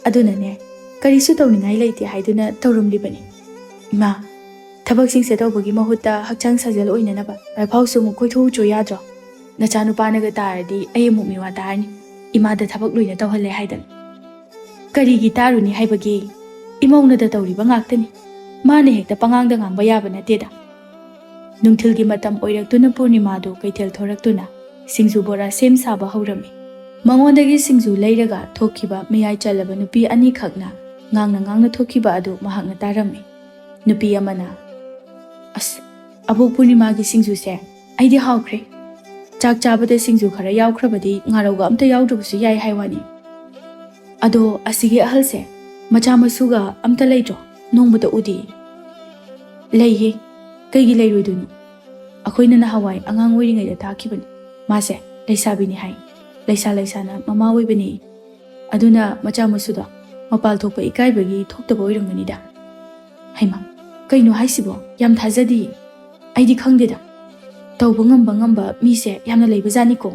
ꯑꯗꯨꯅꯅꯦ, ꯀꯔꯤꯁꯨ ꯇꯧꯅꯤꯡꯉꯥꯏ ꯂꯩꯇꯦ ꯍꯥꯏꯗꯨꯅ ꯇꯧꯔꯝꯂꯤꯕꯅꯤ꯫ ꯏꯃꯥ, ꯊꯕꯛꯁꯤꯡꯁꯦ ꯇꯧꯕꯒꯤ ꯃꯍꯨꯠꯇ ꯍꯛꯆꯥꯡ ꯁꯥꯖꯦꯜ ꯑꯣꯏꯅꯅꯕ ꯂꯥꯏꯐꯥꯎꯁꯨ ꯑꯃꯨꯛ ꯀꯣꯏꯊꯣꯛꯎꯆꯣ ꯌꯥꯗ꯭ꯔꯣ? ꯅꯆꯥꯅꯨꯄꯥꯅꯒ ꯇꯥꯔꯗꯤ ꯑꯩ ꯑꯃꯨꯛ ꯃꯤꯋꯥ ꯇꯥꯔꯅꯤ꯫ ꯏꯃꯥꯗ ꯊꯕꯛ ꯂꯣꯏꯅ ꯇꯧꯍꯜꯂꯦ ꯍꯥꯏꯗꯅ꯫ ꯀꯔꯤꯒꯤ ꯇꯥꯔꯨꯅꯤ ꯍꯥꯏꯕꯒꯦ? ꯏꯃꯧꯅꯗ ꯇꯧꯔꯤꯕ ꯉꯥꯛꯇꯅꯤ꯫ ꯃꯥꯅ ꯍꯦꯛꯇ ꯄꯉꯥꯡꯗ ꯉꯥꯡꯕ ꯌꯥꯕ ꯅꯠꯇꯦꯗ꯫ ꯅꯨꯡꯊꯤꯜꯒꯤ ꯃꯇꯝ ꯑꯣꯏꯔꯛꯇꯨꯅ ꯄꯨꯔꯅꯤꯃꯥꯗꯨ ꯀꯩꯊꯦꯜ ꯊꯣꯔꯛꯇꯨꯅ ꯁꯤꯡꯖꯨ ꯕꯣꯔꯥ ꯁꯦꯝ ꯁꯥꯕ ꯍꯧꯔꯝꯃꯤ꯫ ꯃꯉꯣꯟꯗꯒꯤ ꯁꯤꯡꯖꯨ ꯂꯩꯔꯒ ꯊꯣꯛꯈꯤꯕ ꯃꯌꯥꯏ ꯆꯜꯂꯕ ꯅꯨꯄꯤ ꯑꯅꯤꯈꯛꯅ ꯉꯥꯡꯅ ꯉꯥꯡꯅ ꯊꯣꯛꯈꯤꯕ ꯑꯗꯨ ꯃꯍꯥꯛꯅ ꯇꯥꯔꯝꯃꯤ꯫ ꯅꯨꯄꯤ ꯑꯃꯅ, "ꯑꯁ, ꯑꯕꯣꯛ ꯄꯨꯔꯅꯤꯃꯥꯒꯤ ꯁꯤꯡꯖꯨꯁꯦ ꯑꯩꯗꯤ ꯍꯥꯎꯈ꯭ꯔꯦ꯫ ꯆꯥꯛ ꯆꯥꯕꯗ ꯁꯤꯡꯖꯨ ꯈꯔ ꯌꯥꯎꯈ꯭ꯔꯕꯗꯤ ꯉꯥꯔꯧꯒ ꯑꯝꯇ ꯌꯥꯎꯗ꯭ꯔꯕꯁꯨ ꯌꯥꯏ ꯍꯥꯏ ꯋꯥꯅꯤ꯫ ꯑꯗꯣ ꯑꯁꯤꯒꯤ ꯑꯍꯜꯁꯦ ꯃꯆꯥ ꯃꯁꯨꯒ ꯑꯝꯇ ꯂꯩꯇ꯭ꯔꯣ? ꯅꯣꯡꯃꯇ ꯎꯗꯦ꯫" "ꯂꯩꯌꯦ꯫ ꯀꯩꯒꯤ ꯂꯩꯔꯣꯏꯗꯣꯏꯅꯣ? ꯑꯩꯈꯣꯏꯅ ꯅꯍꯥꯟꯋꯥꯏ ꯑꯉꯥꯡ ꯑꯣꯏꯔꯤꯉꯩꯗ ꯇꯥꯈꯤꯕꯅꯤ꯫ ꯃꯥꯁꯦ ꯂꯩꯁꯥꯕꯤꯅꯤ ꯍꯥꯏ꯫ ꯂꯩꯁꯥ ꯂꯩꯁꯥꯅ ꯃꯃꯥ ꯑꯣꯏꯕꯅꯤ꯫ ꯑꯗꯨꯅ ꯃꯆꯥ ꯃꯁꯨꯗꯣ ꯃꯄꯥꯜ ꯊꯣꯛꯄ ꯏꯀꯥꯏꯕꯒꯤ ꯊꯣꯛꯇꯕ ꯑꯣꯏꯔꯝꯒꯅꯤꯗ꯫" "ꯍꯩꯃꯥ, ꯀꯩꯅꯣ ꯍꯥꯏꯁꯤꯕꯣ? ꯌꯥꯝ ꯊꯥꯖꯗꯤꯌꯦ꯫ ꯑꯩꯗꯤ ꯈꯪꯗꯦꯗ꯫ ꯇꯧꯕ ꯉꯝꯕ ꯉꯝꯕ ꯃꯤꯁꯦ ꯌꯥꯝꯅ ꯂꯩꯕꯖꯥꯠꯅꯤꯀꯣ꯫"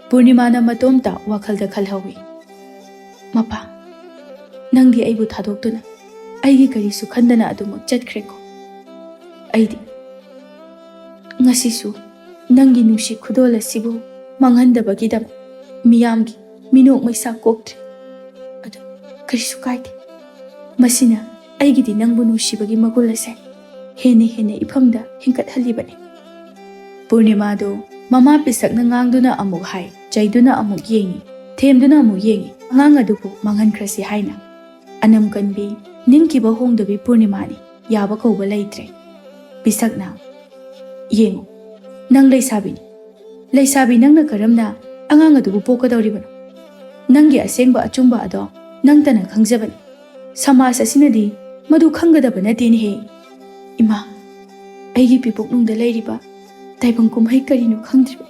ꯄꯨꯔꯅꯤꯃꯥꯅ ꯃꯇꯣꯝꯇ ꯋꯥꯈꯜꯗ ꯈꯜꯍꯧꯏ꯫ "ꯃꯄꯥ, ꯅꯪꯗꯤ ꯑꯩꯕꯨ ꯊꯥꯗꯣꯛꯇꯨꯅ ꯑꯩꯒꯤ ꯀꯔꯤꯁꯨ ꯈꯟꯗꯅ ꯑꯗꯨꯃꯛ ꯆꯠꯈ꯭ꯔꯦꯀꯣ꯫ ꯑꯩꯗꯤ ꯉꯁꯤꯁꯨ ꯅꯪꯒꯤ ꯅꯨꯡꯁꯤ ꯈꯨꯗꯣꯜ ꯑꯁꯤꯕꯨ ꯃꯥꯡꯍꯟꯗꯕꯒꯤꯗꯃꯛ ꯃꯤꯌꯥꯝꯒꯤ ꯃꯤꯅꯣꯛ ꯃꯩꯁꯥ ꯀꯣꯛꯇ꯭ꯔꯤ꯫ ꯑꯗꯨ ꯀꯔꯤꯁꯨ ꯀꯥꯏꯗꯦ꯫ ꯃꯁꯤꯅ ꯑꯩꯒꯤꯗꯤ ꯅꯪꯕꯨ ꯅꯨꯡꯁꯤꯕꯒꯤ ꯃꯒꯨꯜ ꯑꯁꯦ ꯍꯦꯟꯅ ꯍꯦꯟꯅ ꯏꯐꯝꯗ ꯍꯦꯟꯒꯠꯍꯜꯂꯤꯕꯅꯤ꯫" ꯄꯨꯔꯅꯤꯃꯥꯗꯨ ꯃꯃꯥ ꯄꯤꯁꯛꯅ ꯉꯥꯡꯗꯨꯅ ꯑꯃꯨꯛ ꯍꯥꯏ, ꯆꯩꯗꯨꯅ ꯑꯃꯨꯛ ꯌꯦꯡꯏ, ꯊꯦꯝꯗꯨꯅ ꯑꯃꯨꯛ ꯌꯦꯡꯏ, ꯑꯉꯥꯡ ꯑꯗꯨꯕꯨ ꯃꯥꯡꯍꯟꯈ꯭ꯔꯁꯤ ꯍꯥꯏꯅ꯫ ꯑꯅꯝ ꯀꯟꯕꯤ, ꯅꯤꯡꯈꯤꯕ ꯍꯣꯡꯗꯕꯤ ꯄꯨꯔꯅꯤꯃꯥꯅꯤ, ꯌꯥꯕ ꯀꯧꯕ ꯂꯩꯇ꯭ꯔꯦ꯫ ꯄꯤꯁꯛꯅ, ꯌꯦꯡꯉꯨ, ꯅꯪ ꯂꯩꯁꯥꯕꯤꯅꯤ꯫ ꯂꯩꯁꯥꯕꯤ ꯅꯪꯅ ꯀꯔꯝꯅ ꯑꯉꯥꯡ ꯑꯗꯨꯕꯨ ꯄꯣꯛꯀꯗꯧꯔꯤꯕꯅꯣ? ꯅꯪꯒꯤ ꯑꯁꯦꯡꯕ ꯑꯆꯨꯝꯕ ꯑꯗꯣ ꯅꯪꯇꯅ ꯈꯪꯖꯕꯅꯤ꯫ ꯁꯃꯥꯖ ꯑꯁꯤꯅꯗꯤ ꯃꯗꯨ ꯈꯪꯒꯗꯕ ꯅꯠꯇꯦꯅꯦꯍꯦ꯫ ꯏꯃꯥ, ꯑꯩꯒꯤ ꯄꯤꯄꯨꯛꯅꯨꯡꯗ ꯂꯩꯔꯤꯕ ꯇꯥꯏꯕꯪ ꯀꯨꯝꯍꯩ ꯀꯔꯤꯅꯣ ꯈꯪꯗ꯭ꯔꯤꯕ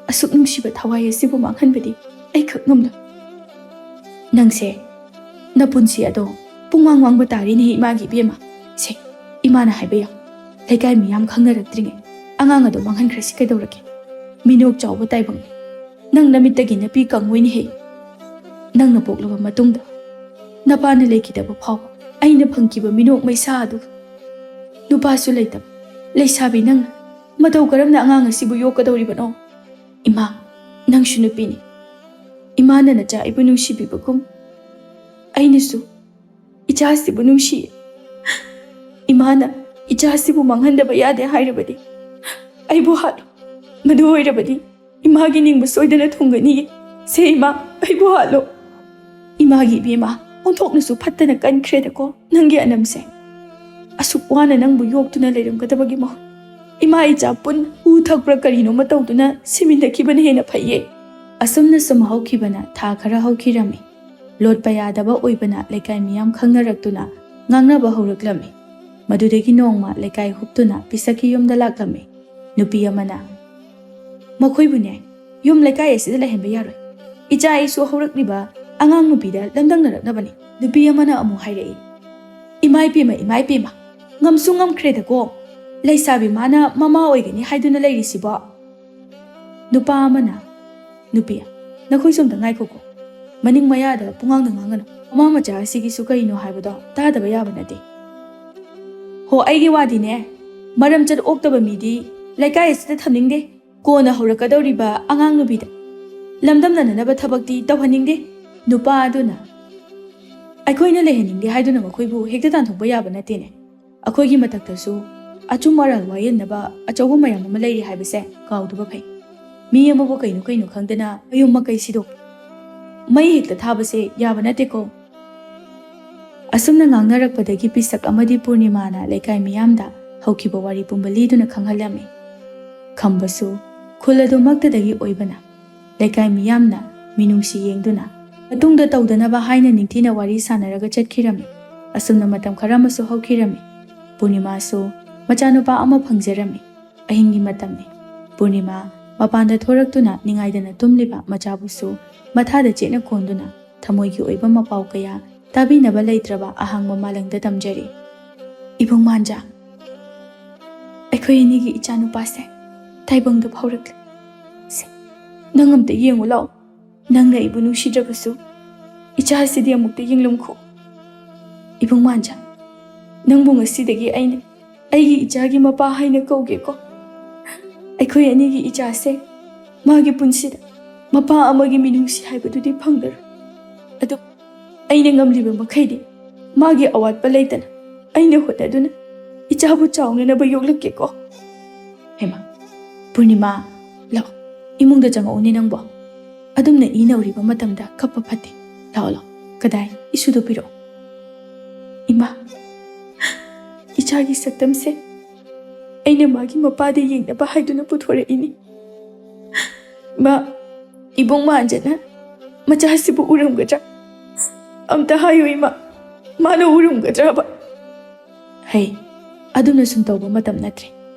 ꯑꯁꯨꯛ ꯅꯨꯡꯁꯤꯕ ꯊꯋꯥꯏ ꯑꯁꯤꯕꯨ ꯃꯥꯡꯍꯟꯕꯗꯤ ꯑꯩꯈꯛ ꯉꯝꯂꯣꯏ꯫ ꯅꯪꯁꯦ ꯅꯄꯨꯟꯁꯤ ꯑꯗꯣ ꯄꯨꯡꯃꯥꯡ ꯃꯥꯡꯕ ꯇꯥꯔꯦꯅꯦꯍꯦ, ꯏꯃꯥꯒꯤ ꯏꯕꯦꯝꯃ꯫ ꯁꯦ, ꯏꯃꯥꯅ ꯍꯥꯏꯕ ꯌꯥ꯫ ꯂꯩꯀꯥꯏ ꯃꯤꯌꯥꯝ ꯈꯪꯅꯔꯛꯇ꯭ꯔꯤꯉꯩ ꯑꯉꯥꯡ ꯑꯗꯣ ꯃꯥꯡꯍꯟꯈ꯭ꯔꯁꯤ ꯀꯩꯗꯧꯔꯒꯦ? ꯃꯤꯅꯣꯛ ꯆꯥꯎꯕ ꯇꯥꯏꯕꯪꯅꯤ꯫ ꯅꯪ ꯅꯃꯤꯠꯇꯒꯤ ꯅꯄꯤ ꯀꯪꯉꯣꯏꯅꯦꯍꯦ꯫ ꯅꯪꯅ ꯄꯣꯛꯂꯕ ꯃꯇꯨꯡꯗ ꯅꯄꯥꯅ ꯂꯩꯈꯤꯗꯕ ꯐꯥꯎꯕ ꯑꯩꯅ ꯐꯪꯈꯤꯕ ꯃꯤꯅꯣꯛ ꯃꯩꯁꯥ ꯑꯗꯨ꯫ ꯅꯨꯄꯥꯁꯨ ꯂꯩꯇꯕ ꯂꯩꯁꯥꯕꯤ ꯅꯪꯅ ꯃꯇꯧ ꯀꯔꯝꯅ ꯑꯉꯥꯡ ꯑꯁꯤꯕꯨ ꯌꯣꯛꯀꯗꯧꯔꯤꯕꯅꯣ? ꯏꯃꯥ, ꯅꯪꯁꯨ ꯅꯨꯄꯤꯅꯤ꯫ ꯏꯃꯥꯅ ꯅꯆꯥ ꯑꯩꯕꯨ ꯅꯨꯡꯁꯤꯕꯤꯕꯒꯨꯝ ꯑꯩꯅꯁꯨ ꯏꯆꯥꯁꯤꯕꯨ ꯅꯨꯡꯁꯤꯌꯦ꯫ ꯏꯃꯥꯅ ꯏꯆꯥꯁꯤꯕꯨ ꯃꯥꯡꯍꯟꯗꯕ ꯌꯥꯗꯦ ꯍꯥꯏꯔꯕꯗꯤ ꯑꯩꯕꯨ ꯍꯥꯠꯂꯨ꯫ ꯃꯗꯨ ꯑꯣꯏꯔꯕꯗꯤ ꯏꯃꯥꯒꯤ ꯅꯤꯡꯕ ꯁꯣꯏꯗꯅ ꯊꯨꯡꯒꯅꯤꯌꯦ꯫ ꯁꯦ ꯏꯃꯥ, ꯑꯩꯕꯨ ꯍꯥꯠꯂꯣ꯫ ꯏꯃꯥꯒꯤ ꯏꯕꯦꯝꯃ, ꯑꯣꯟꯊꯣꯛꯅꯁꯨ ꯐꯠꯇꯅ ꯀꯟꯈ꯭ꯔꯦꯗꯀꯣ ꯅꯪꯒꯤ ꯑꯅꯝꯁꯦ꯫ ꯑꯁꯨꯛ ꯋꯥꯅ ꯅꯪꯕꯨ ꯌꯣꯛꯇꯨꯅ ꯂꯩꯔꯝꯒꯗꯕꯒꯤ ꯃꯍꯨꯠ ꯏꯃꯥ ꯏꯆꯥ ꯄꯨꯟ ꯎ ꯊꯛꯄ꯭ꯔꯥ ꯀꯔꯤꯅꯣꯃ ꯇꯧꯗꯨꯅ ꯁꯤꯃꯤꯟꯅꯈꯤꯕꯅ ꯍꯦꯟꯅ ꯐꯩꯌꯦ꯫ ꯑꯁꯨꯝꯅ ꯁꯨꯝ ꯍꯧꯈꯤꯕꯅ ꯊꯥ ꯈꯔ ꯍꯧꯈꯤꯔꯝꯃꯤ꯫ ꯂꯣꯠꯄ ꯌꯥꯗꯕ ꯑꯣꯏꯕꯅ ꯂꯩꯀꯥꯏ ꯃꯤꯌꯥꯝ ꯈꯪꯅꯔꯛꯇꯨꯅ ꯉꯥꯡꯅꯕ ꯍꯧꯔꯛꯂꯝꯃꯤ꯫ ꯃꯗꯨꯗꯒꯤ ꯅꯣꯡꯃ ꯂꯩꯀꯥꯏ ꯍꯨꯞꯇꯨꯅ ꯄꯤꯁꯛꯀꯤ ꯌꯨꯝꯗ ꯂꯥꯛꯂꯝꯃꯤ꯫ ꯅꯨꯄꯤ ꯑꯃꯅ, "ꯃꯈꯣꯏꯕꯨꯅꯦ, ꯌꯨꯝ ꯂꯩꯀꯥꯏ ꯑꯁꯤꯗ ꯂꯩꯍꯟꯕ ꯌꯥꯔꯣꯏ꯫ ꯏꯆꯥ ꯏꯁꯨ ꯍꯧꯔꯛꯂꯤꯕ ꯑꯉꯥꯡ ꯅꯨꯄꯤꯗ ꯂꯝꯗꯪꯅꯔꯛꯅꯕꯅꯤ"꯫ ꯅꯨꯄꯤ ꯑꯃꯅ ꯑꯃꯨꯛ ꯍꯥꯏꯔꯛꯏ, "ꯏꯃꯥ ꯏꯄꯦꯝꯃ, ꯏꯃꯥ ꯏꯄꯦꯝꯃ, ꯉꯝꯁꯨ ꯉꯝꯈ꯭ꯔꯦꯗꯀꯣ꯫ ꯂꯩꯁꯥꯕꯤ ꯃꯥꯅ ꯃꯃꯥ ꯑꯣꯏꯒꯅꯤ ꯍꯥꯏꯗꯨꯅ ꯂꯩꯔꯤꯁꯤꯕꯣ?" ꯅꯨꯄꯥ ꯑꯃꯅ, "ꯅꯨꯄꯤ, ꯅꯈꯣꯏꯁꯨ ꯑꯝꯇ ꯉꯥꯏꯈꯣꯀꯣ꯫ ꯃꯅꯤꯡ ꯃꯌꯥꯗ ꯄꯨꯡꯉꯥꯡꯗ ꯉꯥꯡꯒꯅꯨ꯫ ꯃꯃꯥ ꯃꯆꯥ ꯑꯁꯤꯒꯤꯁꯨ ꯀꯔꯤꯅꯣ ꯍꯥꯏꯕꯗꯣ ꯇꯥꯗꯕ ꯌꯥꯕ ꯅꯠꯇꯦ꯫ ꯍꯣ, ꯑꯩꯒꯤ ꯋꯥꯗꯤꯅꯦ, ꯃꯔꯝ ꯆꯠ ꯑꯣꯛꯇꯕ ꯃꯤꯗꯤ ꯂꯩꯀꯥꯏ ꯑꯁꯤꯗ ꯊꯝꯅꯤꯡꯗꯦ꯫ ꯀꯣꯟꯅ ꯍꯧꯔꯛꯀꯗꯧꯔꯤꯕ ꯑꯉꯥꯡ ꯅꯨꯄꯤꯗ ꯂꯝꯗꯝꯅꯅꯅꯕ ꯊꯕꯛꯇꯤ ꯇꯧꯍꯟꯅꯤꯡꯗꯦ"꯫ ꯅꯨꯄꯥ ꯑꯗꯨꯅ, "ꯑꯩꯈꯣꯏꯅ ꯂꯩꯍꯟꯅꯤꯡꯗꯦ ꯍꯥꯏꯗꯨꯅ ꯃꯈꯣꯏꯕꯨ ꯍꯦꯛꯇ ꯇꯥꯟꯊꯣꯛꯄ ꯌꯥꯕ ꯅꯠꯇꯦꯅꯦ꯫ ꯑꯩꯈꯣꯏꯒꯤ ꯃꯊꯛꯇꯁꯨ ꯑꯆꯨꯝ ꯑꯔꯥꯟ ꯋꯥꯌꯦꯟꯅꯕ ꯑꯆꯧꯕ ꯃꯌꯥꯝ ꯑꯃ ꯂꯩꯔꯤ ꯍꯥꯏꯕꯁꯦ ꯀꯥꯎꯗꯕ ꯐꯩ꯫ ꯃꯤ ꯑꯃꯕꯨ ꯀꯩꯅꯣ ꯀꯩꯅꯣ ꯈꯪꯗꯅ ꯃꯌꯨꯝ ꯃꯀꯩ ꯁꯤꯗꯣꯛ, ꯃꯩ ꯍꯦꯛꯇ ꯊꯥꯕꯁꯦ ꯌꯥꯕ ꯅꯠꯇꯦꯀꯣ꯫ ꯑꯁꯨꯝꯅ ꯉꯥꯡꯅꯔꯛꯄꯗꯒꯤ ꯄꯤꯁꯛ ꯑꯃꯗꯤ ꯄꯨꯔꯅꯤꯃꯥꯅ ꯂꯩꯀꯥꯏ ꯃꯤꯌꯥꯝꯗ ꯍꯧꯈꯤꯕ ꯋꯥꯔꯤ ꯄꯨꯝꯕ ꯂꯤꯗꯨꯅ ꯈꯪꯍꯜꯂꯝꯃꯤ꯫ ꯈꯝꯕꯁꯨ ꯈꯨꯜ ꯑꯗꯨꯃꯛꯇꯗꯒꯤ ꯑꯣꯏꯕꯅ ꯂꯩꯀꯥꯏ ꯃꯤꯌꯥꯝꯅ ꯃꯤꯅꯨꯡꯁꯤ ꯌꯦꯡꯗꯨꯅ ꯃꯇꯨꯡꯗ ꯇꯧꯗꯅꯕ ꯍꯥꯏꯅ ꯅꯤꯡꯊꯤꯅ ꯋꯥꯔꯤ ꯁꯥꯟꯅꯔꯒ ꯆꯠꯈꯤꯔꯝꯃꯤ꯫ ꯑꯁꯨꯝꯅ ꯃꯇꯝ ꯈꯔ ꯑꯃꯁꯨ ꯍꯧꯈꯤꯔꯝꯃꯤ꯫ ꯄꯨꯔꯅꯤꯃꯥꯁꯨ ꯃꯆꯥꯅꯨꯄꯥ ꯑꯃ ꯐꯪꯖꯔꯝꯃꯤ꯫ ꯑꯍꯤꯡꯒꯤ ꯃꯇꯝꯅꯤ꯫ ꯄꯨꯔꯅꯤꯃꯥ ꯃꯄꯥꯟꯗ ꯊꯣꯔꯛꯇꯨꯅ ꯅꯤꯡꯉꯥꯏꯗꯅ ꯇꯨꯝꯂꯤꯕ ꯃꯆꯥꯕꯨꯁꯨ ꯃꯊꯥꯗ ꯆꯦꯠꯅ ꯀꯣꯟꯗꯨꯅ ꯊꯃꯣꯏꯒꯤ ꯑꯣꯏꯕ ꯃꯄꯥꯎ ꯀꯌꯥ ꯇꯥꯕꯤꯅꯕ ꯂꯩꯇ꯭ꯔꯕ ꯑꯍꯥꯡꯕ ꯃꯥꯂꯪꯗ ꯇꯝꯖꯔꯤ꯫ "ꯏꯕꯨꯡ ꯃꯥꯟꯖꯥ, ꯑꯩꯈꯣꯏ ꯑꯅꯤꯒꯤ ꯏꯆꯥꯅꯨꯄꯥꯁꯦ ꯇꯥꯏꯕꯪꯗ ꯐꯥꯎꯔꯛꯂꯦ꯫ ꯁꯦ, ꯅꯪ ꯑꯝꯇ ꯌꯦꯡꯉꯨ ꯂꯥꯛꯑꯣ꯫ ꯅꯪꯅ ꯑꯩꯕꯨ ꯅꯨꯡꯁꯤꯗ꯭ꯔꯕꯁꯨ ꯏꯆꯥꯁꯤꯗꯤ ꯑꯃꯨꯛꯇ ꯌꯦꯡꯂꯝꯈꯣ꯫ ꯏꯕꯨꯡ ꯃꯥꯟꯖꯥ, ꯅꯪꯕꯨ ꯉꯁꯤꯗꯒꯤ ꯑꯩꯅ ꯑꯩꯒꯤ ꯏꯆꯥꯒꯤ ꯃꯄꯥ ꯍꯥꯏꯅ ꯀꯧꯒꯦꯀꯣ꯫ ꯑꯩꯈꯣꯏ ꯑꯅꯤꯒꯤ ꯏꯆꯥꯁꯦ ꯃꯥꯒꯤ ꯄꯨꯟꯁꯤꯗ ꯃꯄꯥ ꯑꯃꯒꯤ ꯃꯤꯅꯨꯡꯁꯤ ꯍꯥꯏꯕꯗꯨꯗꯤ ꯐꯪꯂꯔꯣꯏ꯫ ꯑꯗꯨꯕꯨ ꯑꯩꯅ ꯉꯝꯂꯤꯕ ꯃꯈꯩꯗꯤ ꯃꯥꯒꯤ ꯑꯋꯥꯠꯄ ꯂꯩꯇꯅ ꯑꯩꯅ ꯍꯣꯠꯅꯗꯨꯅ ꯏꯆꯥꯕꯨ ꯆꯥꯎꯅꯅꯕ ꯌꯣꯛꯂꯛꯀꯦꯀꯣ꯫" "ꯍꯦꯃꯥ, ꯄꯨꯔꯅꯤꯃꯥ, ꯂꯥꯛꯑꯣ, ꯏꯃꯨꯡꯗ ꯆꯪꯉꯛꯎꯅꯦ ꯅꯪꯕꯣ꯫ ꯑꯗꯨꯝꯅ ꯏ ꯅꯧꯔꯤꯕ ꯃꯇꯝꯗ ꯀꯞꯄ ꯐꯠꯇꯦ꯫ ꯂꯥꯛꯑꯣ, ꯂꯥꯛꯑꯣ, ꯀꯗꯥꯏ, ꯏꯁꯨꯗꯣ ꯄꯤꯔꯛꯑꯣ꯫" "ꯏꯃꯥ, ꯏꯆꯥꯒꯤ ꯁꯛꯇꯝꯁꯦ ꯑꯩꯅ ꯃꯥꯒꯤ ꯃꯄꯥꯗ ꯌꯦꯡꯅꯕ ꯍꯥꯏꯗꯨꯅ ꯄꯨꯊꯣꯔꯛꯏꯅꯤ꯫ ꯃꯥ, ꯏꯕꯨꯡ ꯃꯥꯟꯖꯅ ꯃꯆꯥꯁꯤꯕꯨ ꯎꯔꯝꯒꯗ꯭ꯔꯥ? ꯑꯝꯇ ꯍꯥꯏꯌꯨ ꯏꯃꯥ, ꯃꯥꯅ ꯎꯔꯝꯒꯗ꯭ꯔꯕ?" "ꯍꯩ, ꯑꯗꯨꯝꯅ ꯁꯨꯝ ꯇꯧꯕ ꯃꯇꯝ ꯅꯠꯇ꯭ꯔꯦ꯫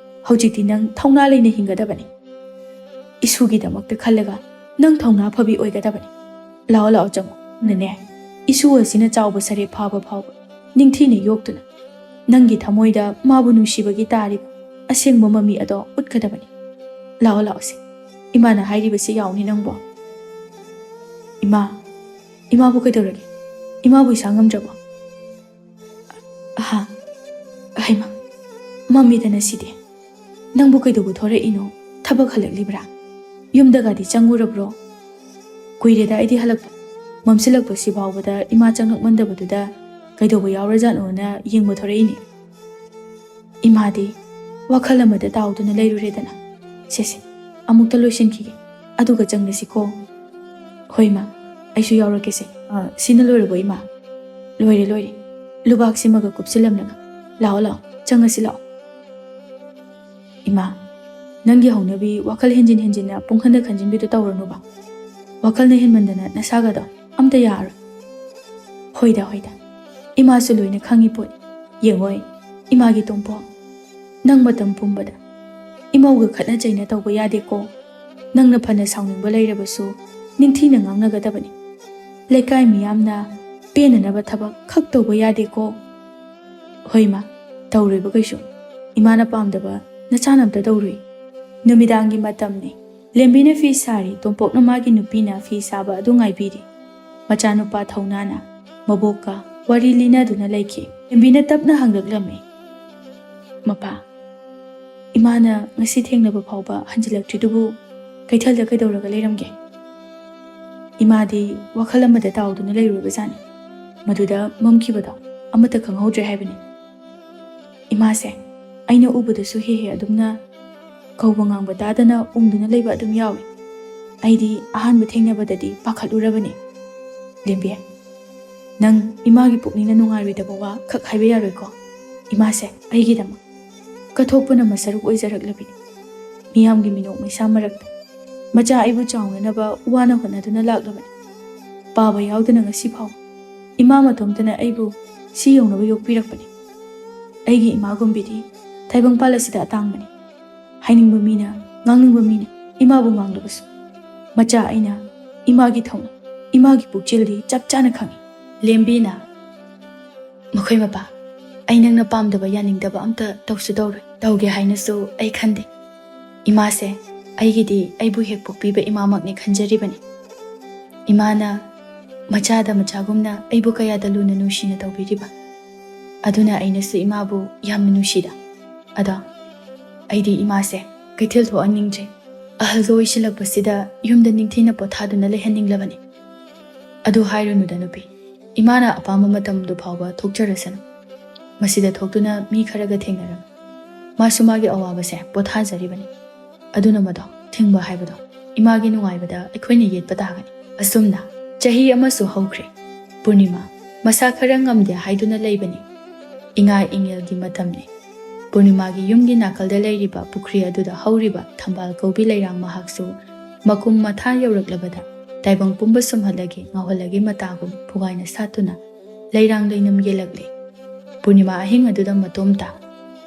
ꯍꯧꯖꯤꯛꯇꯤ ꯅꯪ ꯊꯧꯅꯥ ꯂꯩꯅ ꯍꯤꯡꯒꯗꯕꯅꯤ꯫ ꯏꯁꯨꯒꯤꯗꯃꯛꯇ ꯈꯜꯂꯒ ꯅꯪ ꯊꯧꯅꯥ ꯐꯕꯤ ꯑꯣꯏꯒꯗꯕꯅꯤ꯫ ꯂꯥꯛꯑꯣ, ꯂꯥꯛꯑꯣ, ꯆꯪꯉꯣ꯫ ꯅꯅꯦ, ꯏꯁꯨ ꯑꯁꯤꯅ ꯆꯥꯎꯕ ꯁꯔꯦꯞ ꯐꯥꯕ ꯐꯥꯎꯕ ꯅꯤꯡꯊꯤꯅ ꯌꯣꯛꯇꯨꯅ ꯅꯪꯒꯤ ꯊꯃꯣꯏꯗ ꯃꯥꯕꯨ ꯅꯨꯡꯁꯤꯕꯒꯤ ꯇꯥꯔꯤꯕ ꯑꯁꯦꯡꯕ ꯃꯃꯤ ꯑꯗꯣ ꯎꯠꯀꯗꯕꯅꯤ꯫ ꯂꯥꯛꯑꯣ, ꯂꯥꯛꯑꯣꯁꯦ꯫ ꯏꯃꯥꯅ ꯍꯥꯏꯔꯤꯕꯁꯤ ꯌꯥꯎꯅꯤ ꯅꯪꯕꯣ꯫" "ꯏꯃꯥ, ꯏꯃꯥꯕꯨ ꯀꯩꯗꯧꯔꯒꯦ? ꯏꯃꯥꯕꯨ ꯏꯁꯥ ꯉꯝꯗ꯭ꯔꯕꯣ?" "ꯑꯍꯥ, ꯑꯍꯩꯃ, ꯃꯝꯃꯤꯗꯅ ꯁꯤꯗꯤ꯫ ꯅꯪꯕꯨ ꯀꯩꯗꯧꯕ ꯊꯣꯔꯛꯏꯅꯣ? ꯊꯕꯛ ꯍꯜꯂꯛꯂꯤꯕ꯭ꯔꯥ? ꯌꯨꯝꯗꯒꯗꯤ ꯆꯪꯉꯨꯔꯕ꯭ꯔꯣ? ꯀꯨꯏꯔꯦꯗ ꯑꯩꯗꯤ ꯍꯜꯂꯛꯄ꯫ ꯃꯝꯁꯤꯜꯂꯛꯄꯁꯤ ꯐꯥꯎꯕꯗ ꯏꯃꯥ ꯆꯪꯂꯛꯃꯟꯗꯕꯗꯨꯗ ꯀꯩꯗꯧꯕ ꯌꯥꯎꯔꯖꯥꯠꯅꯣꯅ ꯌꯦꯡꯕ ꯊꯣꯔꯛꯏꯅꯦ꯫" ꯏꯃꯥꯗꯤ ꯋꯥꯈꯜ ꯑꯃꯗ ꯇꯥꯎꯗꯨꯅ ꯂꯩꯔꯨꯔꯦꯗꯅ꯫ ꯁꯦꯁꯦ, ꯑꯃꯨꯛꯇ ꯂꯣꯏꯁꯤꯟꯈꯤꯒꯦ, ꯑꯗꯨꯒ ꯆꯪꯂꯁꯤꯀꯣ꯫ ꯍꯣꯏ ꯏꯃꯥ, ꯑꯩꯁꯨ ꯌꯥꯎꯔꯛꯀꯦꯁꯦ꯫ ꯑ, ꯁꯤꯅ ꯂꯣꯏꯔꯕꯣ ꯏꯃꯥ? ꯂꯣꯏꯔꯦ, ꯂꯣꯏꯔꯦ꯫ ꯂꯨꯕꯥꯛꯁꯤꯃꯒ ꯀꯨꯞꯁꯤꯜꯂꯝꯂꯒ꯫ ꯂꯥꯛꯑꯣ, ꯂꯥꯛꯑꯣ, ꯆꯪꯉꯁꯤ ꯂꯥꯛꯑꯣ꯫ ꯏꯃꯥ, ꯅꯪꯒꯤ ꯍꯧꯅꯕꯤ ꯋꯥꯈꯜ ꯍꯦꯟꯖꯤꯟ ꯍꯦꯟꯖꯤꯟꯅ ꯄꯨꯡꯈꯟꯗ ꯈꯟꯖꯤꯟꯕꯤꯗꯨ ꯇꯧꯔꯅꯨꯕ꯫ ꯋꯥꯈꯜꯅ ꯍꯦꯟꯃꯟꯗꯅ ꯅꯁꯥꯒꯗꯣ ꯑꯝꯇ ꯌꯥꯔꯣꯏ꯫ ꯍꯣꯏꯗ, ꯍꯣꯏꯗ꯫ ꯏꯃꯥꯁꯨ ꯂꯣꯏꯅ ꯈꯪꯉꯤ ꯄꯣꯠꯅꯤ꯫ ꯌꯦꯡꯉꯣꯏ, ꯏꯃꯥꯒꯤ ꯇꯣꯝꯄꯣꯛ꯫ ꯅꯪ ꯃꯇꯝ ꯄꯨꯝꯕꯗ ꯏꯃꯧꯒ ꯈꯠꯅ ꯆꯩꯅ ꯇꯧꯕ ꯌꯥꯗꯦꯀꯣ꯫ ꯅꯪꯅ ꯐꯅ ꯁꯥꯎꯅꯤꯡꯕ ꯂꯩꯔꯕꯁꯨ ꯅꯤꯡꯊꯤꯅ ꯉꯥꯡꯅꯒꯗꯕꯅꯤ꯫ ꯂꯩꯀꯥꯏ ꯃꯤꯌꯥꯝꯅ ꯄꯦꯟꯅꯅꯕ ꯊꯕꯛ ꯈꯛ ꯇꯧꯕ ꯌꯥꯗꯦꯀꯣ꯫ ꯍꯣꯏ ꯏꯃꯥ, ꯇꯧꯔꯣꯏꯕ ꯀꯩꯁꯨ꯫ ꯏꯃꯥꯅ ꯄꯥꯝꯗꯕ ꯅꯆꯥꯅ ꯑꯝꯇ ꯇꯧꯔꯨꯏ꯫ ꯅꯨꯃꯤꯗꯥꯡꯒꯤ ꯃꯇꯝꯅꯤ꯫ ꯂꯦꯝꯕꯤꯅ ꯐꯤ ꯁꯥꯔꯤ, ꯇꯣꯝꯄꯣꯛꯅ ꯃꯥꯒꯤ ꯅꯨꯄꯤꯅ ꯐꯤ ꯁꯥꯕ ꯑꯗꯨ ꯉꯥꯏꯕꯤꯔꯤ꯫ ꯃꯆꯥꯅꯨꯄꯥ ꯊꯧꯅꯥꯅ ꯃꯕꯣꯛꯀ ꯋꯥꯔꯤ ꯂꯤꯅꯗꯨꯅ ꯂꯩꯈꯤ꯫ ꯂꯦꯝꯕꯤꯅ ꯇꯞꯅ ꯍꯪꯂꯛꯂꯝꯃꯤ, "ꯃꯄꯥ, ꯏꯃꯥꯅ ꯉꯁꯤ ꯊꯦꯡꯅꯕ ꯐꯥꯎꯕ ꯍꯟꯖꯤꯜꯂꯛꯇ꯭ꯔꯤꯗꯨꯕꯨ ꯀꯩꯊꯦꯜꯗ ꯀꯩꯗꯧꯔꯒ ꯂꯩꯔꯝꯒꯦ?" ꯏꯃꯥꯗꯤ ꯋꯥꯈꯜ ꯑꯃꯗ ꯇꯥꯎꯗꯨꯅ ꯂꯩꯔꯨꯔꯕꯖꯥꯠꯅꯤ꯫ ꯃꯗꯨꯗ ꯃꯝꯈꯤꯕꯗꯣ ꯑꯃꯠꯇ ꯈꯪꯍꯧꯗ꯭ꯔꯦ ꯍꯥꯏꯕꯅꯤ꯫ ꯏꯃꯥꯁꯦ ꯑꯩꯅ ꯎꯕꯗꯁꯨ ꯍꯦꯛ ꯍꯦꯛ ꯑꯗꯨꯝꯅ ꯀꯧꯕ ꯉꯥꯡꯕ ꯇꯥꯗꯅ ꯎꯪꯗꯨꯅ ꯂꯩꯕ ꯑꯗꯨꯝ ꯌꯥꯎꯏ꯫ ꯑꯩꯗꯤ ꯑꯍꯥꯟꯕ ꯊꯦꯡꯅꯕꯗꯗꯤ ꯄꯥꯈꯠꯂꯨꯔꯕꯅꯤ꯫ ꯂꯦꯝꯕꯤ, ꯅꯪ ꯏꯃꯥꯒꯤ ꯄꯨꯛꯅꯤꯡꯅ ꯅꯨꯡꯉꯥꯏꯔꯣꯏꯗꯕ ꯋꯥ ꯈꯛ ꯍꯥꯏꯕ ꯌꯥꯔꯣꯏꯀꯣ꯫ ꯏꯃꯥꯁꯦ ꯑꯩꯒꯤꯗꯃꯛ ꯀꯠꯊꯣꯛꯄꯅ ꯃꯁꯔꯨꯛ ꯑꯣꯏꯖꯔꯛꯂꯕꯅꯤ꯫ ꯃꯤꯌꯥꯝꯒꯤ ꯃꯤꯅꯣꯛ ꯃꯩꯁꯥ ꯃꯔꯛꯇ ꯃꯆꯥ ꯑꯩꯕꯨ ꯆꯥꯎꯅꯅꯕ ꯋꯥꯅ ꯍꯣꯠꯅꯗꯨꯅ ꯂꯥꯛꯂꯕꯅꯤ꯫ ꯄꯥꯕ ꯌꯥꯎꯗꯅ ꯉꯁꯤ ꯐꯥꯎ ꯏꯃꯥ ꯃꯇꯣꯝꯇꯅ ꯑꯩꯕꯨ ꯁꯤ ꯌꯧꯅꯕ ꯌꯣꯛꯄꯤꯔꯛꯄꯅꯤ꯫ ꯑꯩꯒꯤ ꯏꯃꯥꯒꯨꯝꯕꯤꯗꯤ ꯇꯥꯏꯕꯪꯄꯥꯜ ꯑꯁꯤꯗ ꯑꯇꯥꯡꯕꯅꯤ꯫ ꯍꯥꯏꯅꯤꯡꯕ ꯃꯤꯅ, ꯉꯥꯡꯅꯤꯡꯕ ꯃꯤꯅ ꯏꯃꯥꯕꯨ ꯉꯥꯡꯂꯕꯁꯨ, ꯃꯆꯥ ꯑꯩꯅ ꯏꯃꯥꯒꯤ ꯊꯧꯅꯥ, ꯏꯃꯥꯒꯤ ꯄꯨꯛꯆꯦꯜꯗꯤ ꯆꯞ ꯆꯥꯅ ꯈꯪꯏ꯫ ꯂꯦꯝꯕꯤꯅ, "ꯃꯈꯣꯏ ꯃꯄꯥ, ꯑꯩ ꯅꯪꯅ ꯄꯥꯝꯗꯕ, ꯌꯥꯅꯤꯡꯗꯕ ꯑꯝꯇ ꯇꯧꯁꯨ ꯇꯧꯔꯣꯏ꯫ ꯇꯧꯒꯦ ꯍꯥꯏꯅꯁꯨ ꯑꯩ ꯈꯟꯗꯦ꯫ ꯏꯃꯥꯁꯦ ꯑꯩꯒꯤꯗꯤ ꯑꯩꯕꯨ ꯍꯦꯛ ꯄꯣꯛꯄꯤꯕ ꯏꯃꯥꯃꯛꯅꯤ ꯈꯟꯖꯔꯤꯕꯅꯤ꯫ ꯏꯃꯥꯅ ꯃꯆꯥꯗ ꯃꯆꯥꯒꯨꯝꯅ ꯑꯩꯕꯨ ꯀꯌꯥꯗ ꯂꯨꯅ ꯅꯨꯡꯁꯤꯅ ꯇꯧꯕꯤꯔꯤꯕ꯫ ꯑꯗꯨꯅ ꯑꯩꯅꯁꯨ ꯏꯃꯥꯕꯨ ꯌꯥꯝꯅ ꯅꯨꯡꯁꯤꯗ꯫ ꯑꯗꯣ ꯑꯩꯗꯤ ꯏꯃꯥꯁꯦ ꯀꯩꯊꯦꯜ ꯊꯣꯛꯍꯟꯅꯤꯡꯗ꯭ꯔꯦ꯫ ꯑꯍꯜꯒ ꯑꯣꯏꯁꯤꯜꯂꯛꯄꯁꯤꯗ ꯌꯨꯝꯗ ꯅꯤꯡꯊꯤꯅ ꯄꯣꯊꯥꯗꯨꯅ ꯂꯩꯍꯟꯅꯤꯡꯂꯕꯅꯤ꯫" "ꯑꯗꯨ ꯍꯥꯏꯔꯨꯅꯨꯗ ꯅꯨꯄꯤ, ꯏꯃꯥꯅ ꯑꯄꯥꯝꯕ ꯃꯇꯝꯗꯨ ꯐꯥꯎꯕ ꯊꯣꯛꯆꯔꯁꯅꯨ꯫ ꯃꯁꯤꯗ ꯊꯣꯛꯇꯨꯅ ꯃꯤ ꯈꯔꯒ ꯊꯦꯡꯅꯔꯝꯃꯤ꯫ ꯃꯥꯁꯨ ꯃꯥꯒꯤ ꯑꯋꯥꯕꯁꯦ ꯄꯣꯊꯥꯖꯔꯤꯕꯅꯤ꯫ ꯑꯗꯨꯅ ꯃꯗꯣ ꯊꯤꯡꯕ ꯍꯥꯏꯕꯗꯣ ꯏꯃꯥꯒꯤ ꯅꯨꯡꯉꯥꯏꯕꯗ ꯑꯩꯈꯣꯏꯅ ꯌꯦꯠꯄ ꯇꯥꯒꯅꯤ꯫ ꯑꯁꯨꯝꯅ ꯆꯍꯤ ꯑꯃꯁꯨ ꯍꯧꯈ꯭ꯔꯦ꯫ ꯄꯨꯔꯅꯤꯃꯥ ꯃꯁꯥ ꯈꯔ ꯉꯝꯗꯦ ꯍꯥꯏꯗꯨꯅ ꯂꯩꯕꯅꯤ꯫ ꯏꯉꯥ ꯏꯉꯦꯜꯒꯤ ꯃꯇꯝꯅꯤ꯫ ꯄꯨꯔꯅꯤꯃꯥꯒꯤ ꯌꯨꯝꯒꯤ ꯅꯥꯀꯜꯗ ꯂꯩꯔꯤꯕ ꯄꯨꯈ꯭ꯔꯤ ꯑꯗꯨꯗ ꯍꯧꯔꯤꯕ ꯊꯝꯕꯥꯜ ꯀꯧꯕꯤ ꯂꯩꯔꯥꯡ ꯃꯍꯥꯛꯁꯨ ꯃꯀꯨꯝ ꯃꯊꯥ ꯌꯧꯔꯛꯂꯕꯗ ꯇꯥꯏꯕꯪ ꯄꯨꯝꯕ ꯁꯨꯝꯍꯠꯂꯒꯦ ꯉꯥꯎꯍꯜꯂꯒꯦ ꯃꯇꯥꯒꯨꯝ ꯄꯨꯒꯥꯏꯅ ꯁꯥꯠꯇꯨꯅ ꯂꯩꯔꯥꯡ ꯂꯩꯅꯝ ꯌꯦꯜꯂꯛꯂꯤ꯫ ꯄꯨꯔꯅꯤꯃꯥ ꯑꯍꯤꯡ ꯑꯗꯨꯗ ꯃꯇꯣꯝꯇ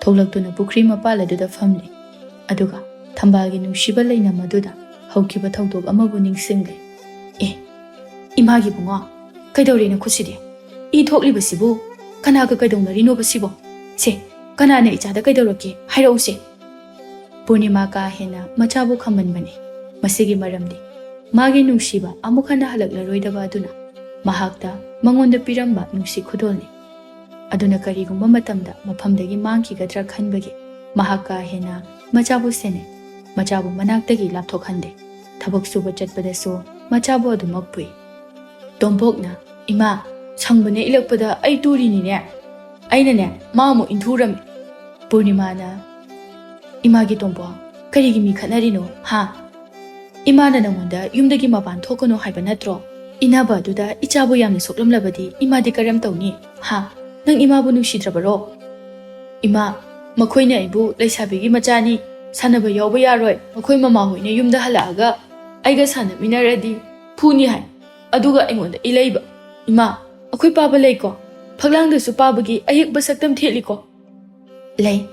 ꯊꯣꯛꯂꯛꯇꯨꯅ ꯄꯨꯈ꯭ꯔꯤ ꯃꯄꯥꯜ ꯑꯗꯨꯗ ꯐꯝꯂꯤ꯫ ꯑꯗꯨꯒ ꯊꯝꯕꯥꯜꯒꯤ ꯅꯨꯡꯁꯤꯕ ꯂꯩꯅꯝ ꯑꯗꯨꯗ ꯍꯧꯈꯤꯕ ꯊꯧꯗꯣꯛ ꯑꯃꯕꯨ ꯅꯤꯡꯁꯤꯡꯂꯤ꯫ "ꯑꯦ, ꯏꯃꯥꯒꯤ ꯕꯨꯡꯉꯣ, ꯀꯩꯗꯧꯔꯦ ꯅꯈꯨꯠꯁꯤꯗꯤ? ꯏ ꯊꯣꯛꯂꯤꯕꯁꯤꯕꯨ ꯀꯅꯥꯒ ꯀꯩꯗꯧꯅꯔꯤꯅꯣꯕ ꯁꯤꯕꯣ? ꯁꯦ, ꯀꯅꯥꯅ ꯏꯆꯥꯗ ꯀꯩꯗꯧꯔꯛꯀꯦ ꯍꯥꯏꯔꯛꯎꯁꯦ?" ꯄꯨꯔꯅꯤꯃꯥ ꯀꯥ ꯍꯦꯟꯅ ꯃꯆꯥꯕꯨ ꯈꯝꯃꯟꯕꯅꯤ꯫ ꯃꯁꯤꯒꯤ ꯃꯔꯝꯗꯤ ꯃꯥꯒꯤ ꯅꯨꯡꯁꯤꯕ ꯑꯃꯨꯛ ꯍꯟꯅ ꯍꯜꯂꯛꯂꯔꯣꯏꯗꯕ ꯑꯗꯨꯅ ꯃꯍꯥꯛꯇ ꯃꯉꯣꯟꯗ ꯄꯤꯔꯝꯕ ꯅꯨꯡꯁꯤ ꯈꯨꯗꯣꯜꯅꯤ꯫ ꯑꯗꯨꯅ ꯀꯔꯤꯒꯨꯝꯕ ꯃꯇꯝꯗ ꯃꯐꯝꯗꯒꯤ ꯃꯥꯡꯈꯤꯒꯗ꯭ꯔꯥ ꯈꯟꯕꯒꯤ ꯃꯍꯥꯛ ꯀꯥ ꯍꯦꯟꯅ ꯃꯆꯥꯕꯨ ꯁꯦꯟꯅꯩ꯫ ꯃꯆꯥꯕꯨ ꯃꯅꯥꯛꯇꯒꯤ ꯂꯥꯞꯊꯣꯛꯍꯟꯗꯦ꯫ ꯊꯕꯛ ꯁꯨꯕ ꯆꯠꯄꯗꯁꯨ ꯃꯆꯥꯕꯨ ꯑꯗꯨꯃꯛ ꯄꯨꯏ꯫ ꯇꯣꯝꯄꯣꯛꯅ, "ꯏꯃꯥ, ꯁꯪꯕꯅꯦ ꯏꯜꯂꯛꯄꯗ ꯑꯩ ꯇꯨꯔꯤꯅꯤꯅꯦ꯫ ꯑꯩꯅꯅꯦ, ꯃꯥ ꯑꯃꯨꯛ ꯏꯟꯊꯨꯔꯝꯃꯤ꯫" ꯄꯨꯔꯅꯤꯃꯥꯅ, "ꯏꯃꯥꯒꯤ ꯇꯣꯝꯄꯣꯛ, ꯀꯔꯤꯒꯤ ꯃꯤ ꯈꯠꯅꯔꯤꯅꯣ, ꯍꯥ? ꯏꯃꯥꯅ ꯅꯪꯉꯣꯟꯗ ꯌꯨꯝꯗꯒꯤ ꯃꯄꯥꯟ ꯊꯣꯛꯀꯅꯨ ꯍꯥꯏꯕ ꯅꯠꯇ꯭ꯔꯣ? ꯏꯟꯅꯕ ꯑꯗꯨꯗ ꯏꯆꯥꯕꯨ ꯌꯥꯝꯅ ꯁꯣꯛꯂꯝꯂꯕꯗꯤ ꯏꯃꯥꯗꯤ ꯀꯔꯝ ꯇꯧꯅꯤ, ꯍꯥ? ꯅꯪ ꯏꯃꯥꯕꯨ ꯅꯨꯡꯁꯤꯗ꯭ꯔꯕꯔꯣ? ꯏꯃꯥ, ꯃꯈꯣꯏꯅ ꯑꯩꯕꯨ ꯂꯩꯁꯥꯕꯤꯒꯤ ꯃꯆꯥꯅꯤ, ꯁꯥꯟꯅꯕ ꯌꯥꯎꯕ ꯌꯥꯔꯣꯏ, ꯃꯈꯣꯏ ꯃꯃꯥꯍꯣꯏꯅ ꯌꯨꯝꯗ ꯍꯜꯂꯛꯑꯒ ꯑꯩꯒ ꯁꯥꯟꯅꯃꯤꯟꯅꯔꯗꯤ ꯐꯨꯅꯤ ꯍꯥꯏ꯫ ꯑꯗꯨꯒ ꯑꯩꯉꯣꯟꯗ ꯏꯂꯩꯕ꯫ ꯏꯃꯥ, ꯑꯩꯈꯣꯏ ꯄꯥꯕ ꯂꯩꯀꯣ? ꯐꯛꯂꯥꯡꯗꯁꯨ ꯄꯥꯕꯒꯤ ꯑꯌꯦꯛꯄ ꯁꯛꯇꯝ ꯊꯦꯠꯂꯤꯀꯣ?" "ꯂꯩ,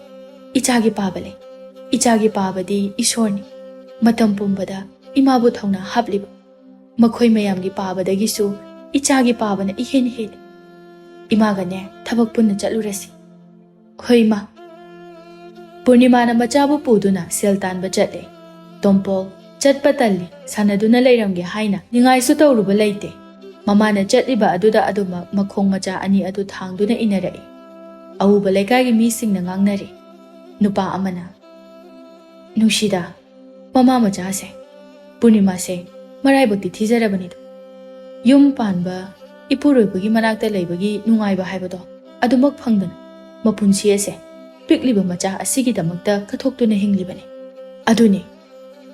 ꯏꯆꯥꯒꯤ ꯄꯥꯕ ꯂꯩ꯫ ꯏꯆꯥꯒꯤ ꯄꯥꯕꯗꯤ ꯏꯁꯣꯔꯅꯤ꯫ ꯃꯇꯝ ꯄꯨꯝꯕꯗ ꯏꯃꯥꯕꯨ ꯊꯧꯅꯥ ꯍꯥꯞꯂꯤꯕ꯫ ꯃꯈꯣꯏ ꯃꯌꯥꯝꯒꯤ ꯄꯥꯕꯗꯒꯤꯁꯨ ꯏꯆꯥꯒꯤ ꯄꯥꯕꯅ ꯏꯍꯦꯟ ꯍꯦꯜꯂꯤ꯫ ꯏꯃꯥꯒꯅꯦ ꯊꯕꯛ ꯄꯨꯟꯅ ꯆꯠꯂꯨꯔꯁꯤ꯫" "ꯍꯣꯏ, ꯏꯃꯥ꯫" ꯄꯨꯔꯅꯤꯃꯥꯅ ꯃꯆꯥꯕꯨ ꯄꯨꯗꯨꯅ ꯁꯦꯜ ꯇꯥꯟꯕ ꯆꯠꯂꯦ꯫ ꯇꯣꯝꯄꯣꯛ ꯆꯠꯄ ꯇꯜꯂꯤ, ꯁꯥꯟꯅꯗꯨꯅ ꯂꯩꯔꯝꯒꯦ ꯍꯥꯏꯅ ꯅꯤꯡꯉꯥꯏꯁꯨ ꯇꯧꯔꯨꯕ ꯂꯩꯇꯦ꯫ ꯃꯃꯥꯅ ꯆꯠꯂꯤꯕ ꯑꯗꯨꯗ ꯑꯗꯨꯃꯛ ꯃꯈꯣꯡ ꯃꯆꯥ ꯑꯅꯤ ꯑꯗꯨ ꯊꯥꯡꯗꯨꯅ ꯏꯟꯅꯔꯛꯏ꯫ ꯑꯎꯕ ꯂꯩꯀꯥꯏꯒꯤ ꯃꯤꯁꯤꯡꯅ ꯉꯥꯡꯅꯔꯤ꯫ ꯅꯨꯄꯥ ꯑꯃꯅ, "ꯅꯨꯡꯁꯤꯗ, ꯃꯃꯥ ꯃꯆꯥꯁꯦ, ꯄꯨꯔꯅꯤꯃꯥꯁꯦ ꯃꯔꯥꯏꯕꯛꯇꯤ ꯊꯤꯖꯔꯕꯅꯤꯗ꯫ ꯌꯨꯝ ꯄꯥꯟꯕ ꯏꯄꯨꯔꯣꯏꯕꯒꯤ ꯃꯅꯥꯛꯇ ꯂꯩꯕꯒꯤ ꯅꯨꯡꯉꯥꯏꯕ ꯍꯥꯏꯕꯗꯣ ꯑꯗꯨꯃꯛ ꯐꯪꯗꯅ ꯃꯄꯨꯟꯁꯤ ꯑꯁꯦ ꯄꯤꯛꯂꯤꯕ ꯃꯆꯥ ꯑꯁꯤꯒꯤꯗꯃꯛꯇ ꯀꯠꯊꯣꯛꯇꯨꯅ ꯍꯤꯡꯂꯤꯕꯅꯤ꯫ ꯑꯗꯨꯅꯤ,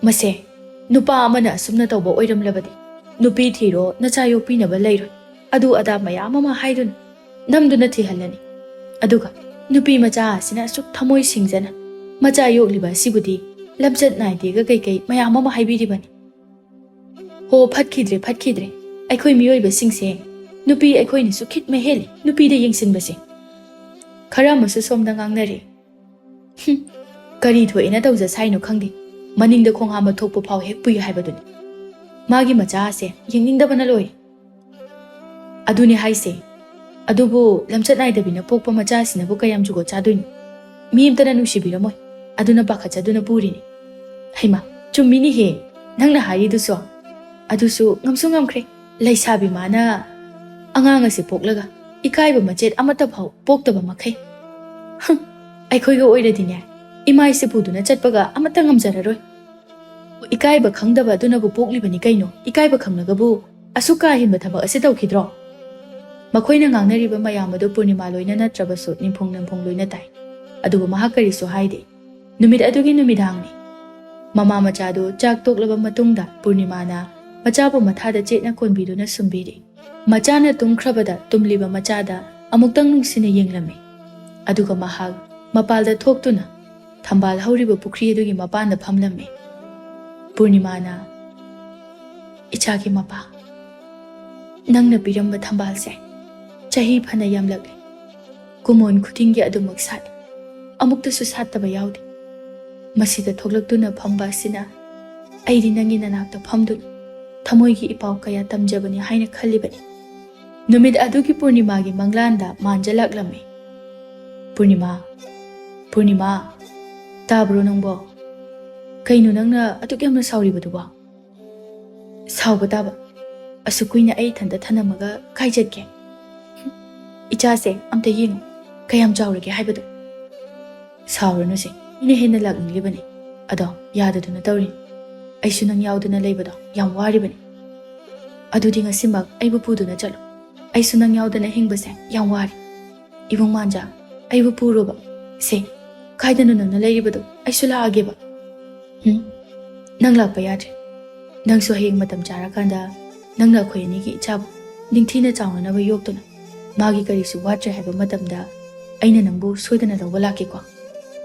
ꯃꯁꯦ ꯅꯨꯄꯥ ꯑꯃꯅ ꯑꯁꯨꯝꯅ ꯇꯧꯕ ꯑꯣꯏꯔꯝꯂꯕꯗꯤ, "ꯅꯨꯄꯤ ꯊꯤꯔꯣ, ꯅꯆꯥ ꯌꯣꯛꯄꯤꯅꯕ ꯂꯩꯔꯣꯏ", ꯑꯗꯨ ꯑꯗꯥ ꯃꯌꯥꯝ ꯑꯃ ꯍꯥꯏꯗꯨꯅ ꯅꯝꯗꯨꯅ ꯊꯤꯍꯜꯂꯅꯤ꯫ ꯑꯗꯨꯒ ꯅꯨꯄꯤ ꯃꯆꯥ ꯑꯁꯤꯅ ꯑꯁꯨꯛ ꯊꯃꯣꯏ ꯁꯤꯡꯖꯅ ꯃꯆꯥ ꯌꯣꯛꯂꯤꯕ ꯑꯁꯤꯕꯨꯗꯤ ꯂꯝꯆꯠ ꯅꯥꯏꯗꯦꯒ ꯀꯩꯀꯩ ꯃꯌꯥꯝ ꯑꯃ ꯍꯥꯏꯕꯤꯔꯤꯕꯅꯤ꯫ ꯍꯣ, ꯐꯠꯈꯤꯗ꯭ꯔꯦ, ꯐꯠꯈꯤꯗ꯭ꯔꯦ꯫ ꯑꯩꯈꯣꯏ ꯃꯤꯑꯣꯏꯕꯁꯤꯡꯁꯦ ꯅꯨꯄꯤ ꯑꯩꯈꯣꯏꯅꯁꯨ ꯈꯤꯠ ꯃꯍꯦꯜꯂꯤ ꯅꯨꯄꯤꯗ ꯌꯦꯡꯁꯤꯟꯕꯁꯦ꯫ ꯈꯔ ꯑꯃꯁꯨ ꯁꯣꯝꯗ ꯉꯥꯡꯅꯔꯦ꯫ "ꯍꯨꯝ, ꯀꯔꯤ ꯊꯣꯛꯑꯦꯅ ꯇꯧꯖ ꯁꯥꯏꯅꯣ ꯈꯪꯗꯦ꯫ ꯃꯅꯤꯡꯗ ꯈꯣꯡ ꯍꯥꯝꯕ ꯊꯣꯛꯄ ꯐꯥꯎ ꯍꯦꯛ ꯄꯨꯏ ꯍꯥꯏꯕꯗꯨꯅꯤ꯫ ꯃꯥꯒꯤ ꯃꯆꯥ ꯑꯁꯦ ꯌꯦꯡꯅꯤꯡꯗꯕꯅ ꯂꯣꯏꯔꯦ"꯫ ꯑꯗꯨꯅꯦ ꯍꯥꯏꯁꯦ꯫ ꯑꯗꯨꯕꯨ ꯂꯝꯆꯠ ꯅꯥꯏꯗꯕꯤꯅ ꯄꯣꯛꯄ ꯃꯆꯥꯁꯤꯅꯕꯨ ꯀꯌꯥꯝ ꯖꯨꯒꯣꯠ ꯆꯥꯗꯣꯏꯅꯣ? ꯃꯤ ꯑꯝꯇꯅ ꯅꯨꯡꯁꯤꯕꯤꯔꯝꯃꯣꯏ꯫ ꯑꯗꯨꯅ ꯄꯥꯈꯠꯆꯗꯨꯅ ꯄꯨꯔꯤꯅꯤ꯫ ꯍꯩꯃꯥ, ꯆꯨꯝꯃꯤꯅꯤꯍꯦ, ꯅꯪꯅ ꯍꯥꯏꯔꯤꯗꯨꯁꯨ꯫ ꯑꯗꯨꯁꯨ ꯉꯝꯁꯨ ꯉꯝꯈ꯭ꯔꯦ꯫ ꯂꯩꯁꯥꯕꯤ ꯃꯥꯅ ꯑꯉꯥꯡ ꯑꯁꯤ ꯄꯣꯛꯂꯒ ꯏꯀꯥꯏꯕ ꯃꯆꯦꯠ ꯑꯃꯠꯇ ꯐꯥꯎ ꯄꯣꯛꯇꯕ ꯃꯈꯩ꯫ ꯍꯝ, ꯑꯩꯈꯣꯏꯒ ꯑꯣꯏꯔꯗꯤꯅꯦ, ꯏꯃꯥꯏꯁꯦ ꯄꯨꯗꯨꯅ ꯆꯠꯄꯒ ꯑꯃꯠꯇ ꯉꯝꯖꯔꯔꯣꯏ꯫ ꯏꯀꯥꯏꯕ ꯈꯪꯗꯕ ꯑꯗꯨꯅꯕꯨ ꯄꯣꯛꯂꯤꯕꯅꯤ ꯀꯩꯅꯣ꯫ ꯏꯀꯥꯏꯕ ꯈꯪꯂꯒꯕꯨ ꯑꯁꯨꯛ ꯀꯥ ꯍꯦꯟꯕ ꯊꯕꯛ ꯑꯁꯤ ꯇꯧꯈꯤꯗ꯭ꯔꯣ? ꯃꯈꯣꯏꯅ ꯉꯥꯡꯅꯔꯤꯕ ꯃꯌꯥꯝ ꯑꯗꯨ ꯄꯨꯔꯅꯤꯃꯥ ꯂꯣꯏꯅ ꯅꯠꯇ꯭ꯔꯕꯁꯨ ꯅꯤꯡꯐꯨꯡ ꯅꯤꯡꯐꯨꯡ ꯂꯣꯏꯅ ꯇꯥꯏ꯫ ꯑꯗꯨꯕꯨ ꯃꯍꯥꯛ ꯀꯔꯤꯁꯨ ꯍꯥꯏꯗꯦ꯫ ꯅꯨꯃꯤꯠ ꯑꯗꯨꯒꯤ ꯅꯨꯃꯤꯗꯥꯡꯅꯤ꯫ ꯃꯃꯥ ꯃꯆꯥꯗꯨ ꯆꯥꯛ ꯇꯣꯛꯂꯕ ꯃꯇꯨꯡꯗ ꯄꯨꯔꯅꯤꯃꯥꯅ ꯃꯆꯥꯕꯨ ꯃꯊꯥꯗ ꯆꯦꯠꯅ ꯀꯣꯟꯕꯤꯗꯨꯅ ꯁꯨꯝꯕꯤꯔꯤ꯫ ꯃꯆꯥꯅ ꯇꯨꯝꯈ꯭ꯔꯕꯗ ꯇꯨꯝꯂꯤꯕ ꯃꯆꯥꯗ ꯑꯃꯨꯛꯇꯪ ꯅꯨꯡꯁꯤꯅ ꯌꯦꯡꯂꯝꯃꯤ꯫ ꯑꯗꯨꯒ ꯃꯍꯥꯛ ꯃꯄꯥꯜꯗ ꯊꯣꯛꯇꯨꯅ ꯊꯝꯕꯥꯜ ꯍꯧꯔꯤꯕ ꯄꯨꯈ꯭ꯔꯤ ꯑꯗꯨꯒꯤ ꯃꯄꯥꯟꯗ ꯐꯝꯂꯝꯃꯤ꯫ ꯄꯨꯔꯅꯤꯃꯥꯅ, "ꯏꯆꯥꯒꯤ ꯃꯄꯥ, ꯅꯪꯅ ꯄꯤꯔꯝꯕ ꯊꯝꯕꯥꯜꯁꯦ ꯆꯍꯤ ꯐꯅ ꯌꯥꯝꯂꯛꯂꯦ꯫ ꯀꯨꯝꯑꯣꯟ ꯈꯨꯗꯤꯡꯒꯤ ꯑꯗꯨꯃꯛ ꯁꯥꯠꯂꯤ꯫ ꯑꯃꯨꯛꯇꯁꯨ ꯁꯥꯠꯇꯕ ꯌꯥꯎꯗꯦ꯫ ꯃꯁꯤꯗ ꯊꯣꯛꯂꯛꯇꯨꯅ ꯐꯝꯕ ꯑꯁꯤꯅ ꯑꯩꯗꯤ ꯅꯪꯒꯤ ꯅꯅꯥꯛꯇ ꯐꯝꯗꯨꯅ ꯊꯃꯣꯏꯒꯤ ꯏꯄꯥꯎ ꯀꯌꯥ ꯇꯝꯖꯕꯅꯤ ꯍꯥꯏꯅ ꯈꯜꯂꯤꯕꯅꯤ"꯫ ꯅꯨꯃꯤꯠ ꯑꯗꯨꯒꯤ ꯄꯨꯔꯅꯤꯃꯥꯒꯤ ꯃꯪꯂꯥꯟꯗ ꯃꯥꯟꯖꯂꯥꯛꯂꯝꯃꯤ꯫ "ꯄꯨꯔꯅꯤꯃꯥ, ꯄꯨꯔꯅꯤꯃꯥ, ꯇꯥꯕ꯭ꯔꯣ ꯅꯪꯕꯣ? ꯀꯩꯅꯣ ꯅꯪꯅ ꯑꯗꯨꯛ ꯌꯥꯝꯅ ꯁꯥꯎꯔꯤꯕꯗꯨꯕꯣ?" "ꯁꯥꯎꯕ ꯇꯥꯕ꯫ ꯑꯁꯨꯛ ꯀꯨꯏꯅ ꯑꯩ ꯏꯊꯟꯇ ꯊꯅꯝꯃꯒ ꯀꯥꯏ ꯆꯠꯀꯦ? ꯏꯆꯥꯁꯦ ꯑꯝꯇ ꯌꯦꯡꯉꯨ, ꯀꯌꯥꯝ ꯆꯥꯎꯔꯒꯦ ꯍꯥꯏꯕꯗꯣ"꯫ "ꯁꯥꯎꯔꯅꯨꯁꯦ, ꯃꯤꯅ ꯍꯦꯟꯅ ꯂꯥꯛꯅꯤꯡꯂꯤꯕꯅꯤ꯫ ꯑꯗꯣ ꯌꯥꯗꯗꯨꯅ ꯇꯧꯔꯤꯅꯤ꯫ ꯑꯩꯁꯨ ꯅꯪ ꯌꯥꯎꯗꯅ ꯂꯩꯕꯗꯣ ꯌꯥꯝ ꯋꯥꯔꯤꯕꯅꯤ꯫ ꯑꯗꯨꯗꯤ ꯉꯁꯤꯃꯛ ꯑꯩꯕꯨ ꯄꯨꯗꯨꯅ ꯆꯠꯂꯣ꯫ ꯑꯩꯁꯨ ꯅꯪ ꯌꯥꯎꯗꯅ ꯍꯤꯡꯕꯁꯦ ꯌꯥꯝ ꯋꯥꯔꯤ꯫ ꯏꯕꯨꯡ ꯃꯥꯟꯖ, ꯑꯩꯕꯨ ꯄꯨꯔꯣꯕ꯫ ꯁꯦ, ꯀꯥꯏꯗꯅꯣ ꯅꯪꯅ ꯂꯩꯔꯤꯕꯗꯣ? ꯑꯩꯁꯨ ꯂꯥꯛꯑꯒꯦꯕ꯫ ꯎꯝ, ꯅꯪ ꯂꯥꯛꯄ ꯌꯥꯗ꯭ꯔꯦ꯫ ꯅꯪꯁꯨ ꯍꯌꯦꯡ ꯃꯇꯝ ꯆꯥꯔꯀꯥꯟꯗ ꯅꯪꯅ ꯑꯩꯈꯣꯏ ꯑꯅꯤꯒꯤ ꯏꯆꯥꯕꯨ ꯅꯤꯡꯊꯤꯅ ꯆꯥꯎꯅꯅꯕ ꯌꯣꯛꯇꯨꯅ ꯃꯥꯒꯤ ꯀꯔꯤꯁꯨ ꯋꯥꯠꯇ꯭ꯔꯦ ꯍꯥꯏꯕ ꯃꯇꯝꯗ ꯑꯩꯅ ꯅꯪꯕꯨ ꯁꯣꯏꯗꯅ ꯂꯧꯕ ꯂꯥꯛꯀꯦꯀꯣ꯫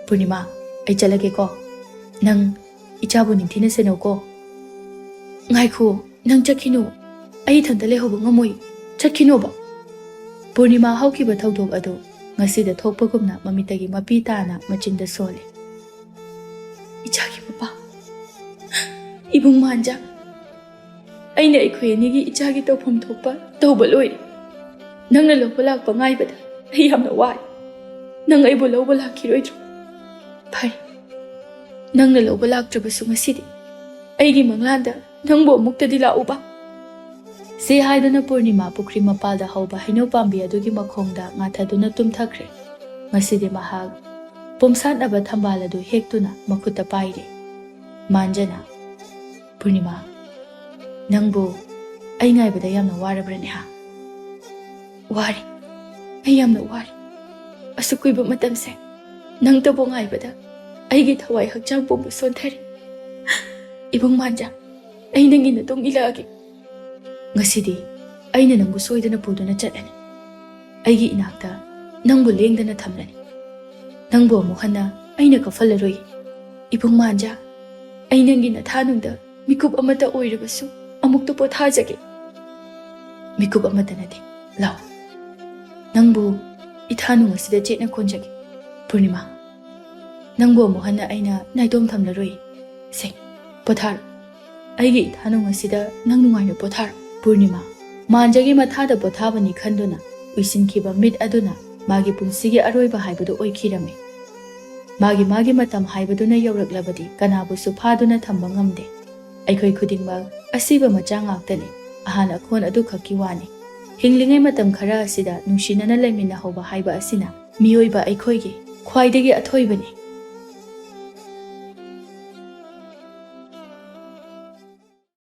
ꯄꯨꯔꯅꯤꯃꯥ, ꯑꯩ ꯆꯠꯂꯒꯦꯀꯣ꯫ ꯅꯪ ꯏꯆꯥꯕꯨ ꯅꯤꯡꯊꯤꯅ ꯁꯦꯟꯅꯧꯀꯣ꯫ ꯉꯥꯏꯈꯣ, ꯅꯪ ꯆꯠꯈꯤꯅꯨ꯫ ꯑꯩ ꯏꯊꯟꯇ ꯂꯩꯍꯧꯕ ꯉꯝꯃꯣꯏ꯫ ꯆꯠꯈꯤꯅꯣꯕ꯫ ꯄꯨꯔꯅꯤꯃꯥ ꯍꯧꯈꯤꯕ ꯊꯧꯗꯣꯛ ꯑꯗꯨ ꯉꯁꯤꯗ ꯊꯣꯛꯄꯒꯨꯝꯅ ꯃꯃꯤꯠꯇꯒꯤ ꯃꯄꯤ ꯇꯥꯅ ꯃꯆꯤꯟꯗ ꯁꯣꯜꯂꯤ꯫ ꯏꯆꯥꯒꯤ ꯃꯄꯥ, ꯏꯕꯨꯡ ꯃꯥꯟꯖ, ꯑꯩꯅ ꯑꯩꯈꯣꯏ ꯑꯅꯤꯒꯤ ꯏꯆꯥꯒꯤ ꯇꯧꯐꯝ ꯊꯣꯛꯄ ꯇꯧꯕ ꯂꯣꯏꯔꯦ꯫ ꯅꯪꯅ ꯂꯧꯕ ꯂꯥꯛꯄ ꯉꯥꯏꯕꯗ ꯑꯩ ꯌꯥꯝꯅ ꯋꯥꯏ꯫ ꯅꯪ ꯑꯩꯕꯨ ꯂꯧꯕ ꯂꯥꯛꯈꯤꯔꯣꯏꯗ꯭ꯔꯣ? ꯐꯔꯦ, ꯅꯪꯅ ꯂꯧꯕ ꯂꯥꯛꯇ꯭ꯔꯕꯁꯨ ꯉꯁꯤꯗꯤ ꯑꯩꯒꯤ ꯃꯪꯂꯥꯟꯗ ꯅꯪꯕꯨ ꯑꯃꯨꯛꯇꯗꯤ ꯂꯥꯛꯎꯕ꯫ ꯁꯤ ꯍꯥꯏꯗꯨꯅ ꯄꯨꯔꯅꯤꯃꯥ ꯄꯨꯈ꯭ꯔꯤ ꯃꯄꯥꯜꯗ ꯍꯧꯕ ꯍꯩꯅꯧ ꯄꯥꯝꯕꯤ ꯑꯗꯨꯒꯤ ꯃꯈꯣꯡꯗ ꯉꯥꯊꯗꯨꯅ ꯇꯨꯝꯊꯈ꯭ꯔꯦ꯫ ꯉꯁꯤꯗꯤ ꯃꯍꯥꯛ ꯄꯣꯝꯁꯥꯠꯅꯕ ꯊꯝꯕꯥꯜ ꯑꯗꯨ ꯍꯦꯛꯇꯨꯅ ꯃꯈꯨꯠꯇ ꯄꯥꯏꯔꯦ꯫ ꯃꯥꯟꯖꯅ, "ꯄꯨꯔꯅꯤꯃꯥ, ꯅꯪꯕꯨ ꯑꯩ ꯉꯥꯏꯕꯗ ꯌꯥꯝꯅ ꯋꯥꯔꯕ꯭ꯔꯅꯦ, ꯍꯥ?" "ꯋꯥꯔꯦ, ꯑꯩ ꯌꯥꯝꯅ ꯋꯥꯔꯦ꯫ ꯑꯁꯨꯛ ꯀꯨꯏꯕ ꯃꯇꯝꯁꯦ ꯅꯪꯇꯕꯨ ꯉꯥꯏꯕꯗ ꯑꯩꯒꯤ ꯊꯋꯥꯏ ꯍꯛꯆꯥꯡ ꯄꯨꯝꯕ ꯁꯣꯟꯊꯔꯦ꯫ ꯏꯕꯨꯡ ꯃꯥꯟꯖ, ꯑꯩ ꯅꯪꯒꯤ ꯅꯇꯨꯡ ꯏꯜꯂꯛꯑꯒꯦ꯫ ꯉꯁꯤꯗꯤ ꯑꯩꯅ ꯅꯪꯕꯨ ꯁꯣꯏꯗꯅ ꯄꯨꯗꯨꯅ ꯆꯠꯂꯅꯤ꯫ ꯑꯩꯒꯤ ꯏꯅꯥꯛꯇ ꯅꯪꯕꯨ ꯂꯦꯡꯗꯅ ꯊꯝꯂꯅꯤ꯫ ꯅꯪꯕꯨ ꯑꯃꯨꯛ ꯍꯟꯅ ꯑꯩꯅ ꯀꯞꯍꯜꯂꯔꯣꯏ꯫ ꯏꯕꯨꯡ ꯃꯥꯟꯖ, ꯑꯩ ꯅꯪꯒꯤ ꯅꯊꯥꯅꯨꯡꯗ ꯃꯤꯀꯨꯞ ꯑꯃꯠꯇ ꯑꯣꯏꯔꯕꯁꯨ ꯑꯃꯨꯛꯇ ꯄꯣꯊꯥꯖꯒꯦ꯫ ꯃꯤꯀꯨꯞ ꯑꯃꯠꯇ ꯅꯠꯇꯦ, ꯂꯥꯎ꯫ ꯅꯪꯕꯨ ꯏꯊꯥꯅꯨꯡ ꯑꯁꯤꯗ ꯆꯦꯠꯅ ꯀꯣꯟꯖꯒꯦ꯫ ꯄꯨꯔꯅꯤꯃꯥ, ꯅꯪꯕꯨ ꯑꯃꯨꯛ ꯍꯟꯅ ꯑꯩꯅ ꯅꯥꯏꯇꯣꯝ ꯊꯝꯂꯔꯣꯏ꯫ ꯁꯦ, ꯄꯣꯊꯥꯔꯣ꯫ ꯑꯩꯒꯤ ꯏꯊꯥꯅꯨꯡ ꯑꯁꯤꯗ ꯅꯪ ꯅꯨꯡꯉꯥꯏꯅ ꯄꯣꯊꯥꯔꯣ꯫" ꯄꯨꯔꯅꯤꯃꯥ, ꯃꯥꯟꯖꯒꯤ ꯃꯊꯥꯗ ꯄꯣꯊꯥꯕꯅꯤ ꯈꯟꯗꯨꯅ ꯎꯏꯁꯤꯟꯈꯤꯕ ꯃꯤꯠ ꯑꯗꯨꯅ ꯃꯥꯒꯤ ꯄꯨꯟꯁꯤꯒꯤ ꯑꯔꯣꯏꯕ ꯍꯥꯏꯕꯗꯨ ꯑꯣꯏꯈꯤꯔꯝꯃꯤ꯫ ꯃꯥꯒꯤ ꯃꯥꯒꯤ ꯃꯇꯝ ꯍꯥꯏꯕꯗꯨꯅ ꯌꯧꯔꯛꯂꯕꯗꯤ ꯀꯅꯥꯕꯨꯁꯨ ꯐꯥꯗꯨꯅ ꯊꯝꯕ ꯉꯝꯗꯦ꯫ ꯑꯩꯈꯣꯏ ꯈꯨꯗꯤꯡꯃꯛ ꯑꯁꯤꯕ ꯃꯆꯥ ꯉꯥꯛꯇꯅꯤ꯫ ꯑꯍꯥꯟ ꯑꯈꯣꯟ ꯑꯗꯨꯈꯛꯀꯤ ꯋꯥꯅꯤ꯫ ꯍꯤꯡꯂꯤꯉꯩ ꯃꯇꯝ ꯈꯔ ꯑꯁꯤꯗ ꯅꯨꯡꯁꯤꯅꯅ ꯂꯩꯃꯤꯟꯅꯍꯧꯕ ꯍꯥꯏꯕ ꯑꯁꯤꯅ ꯃꯤꯑꯣꯏꯕ ꯑꯩꯈꯣꯏꯒꯤ ꯈ꯭ꯋꯥꯏꯗꯒꯤ ꯑꯊꯣꯏꯕꯅꯤ꯫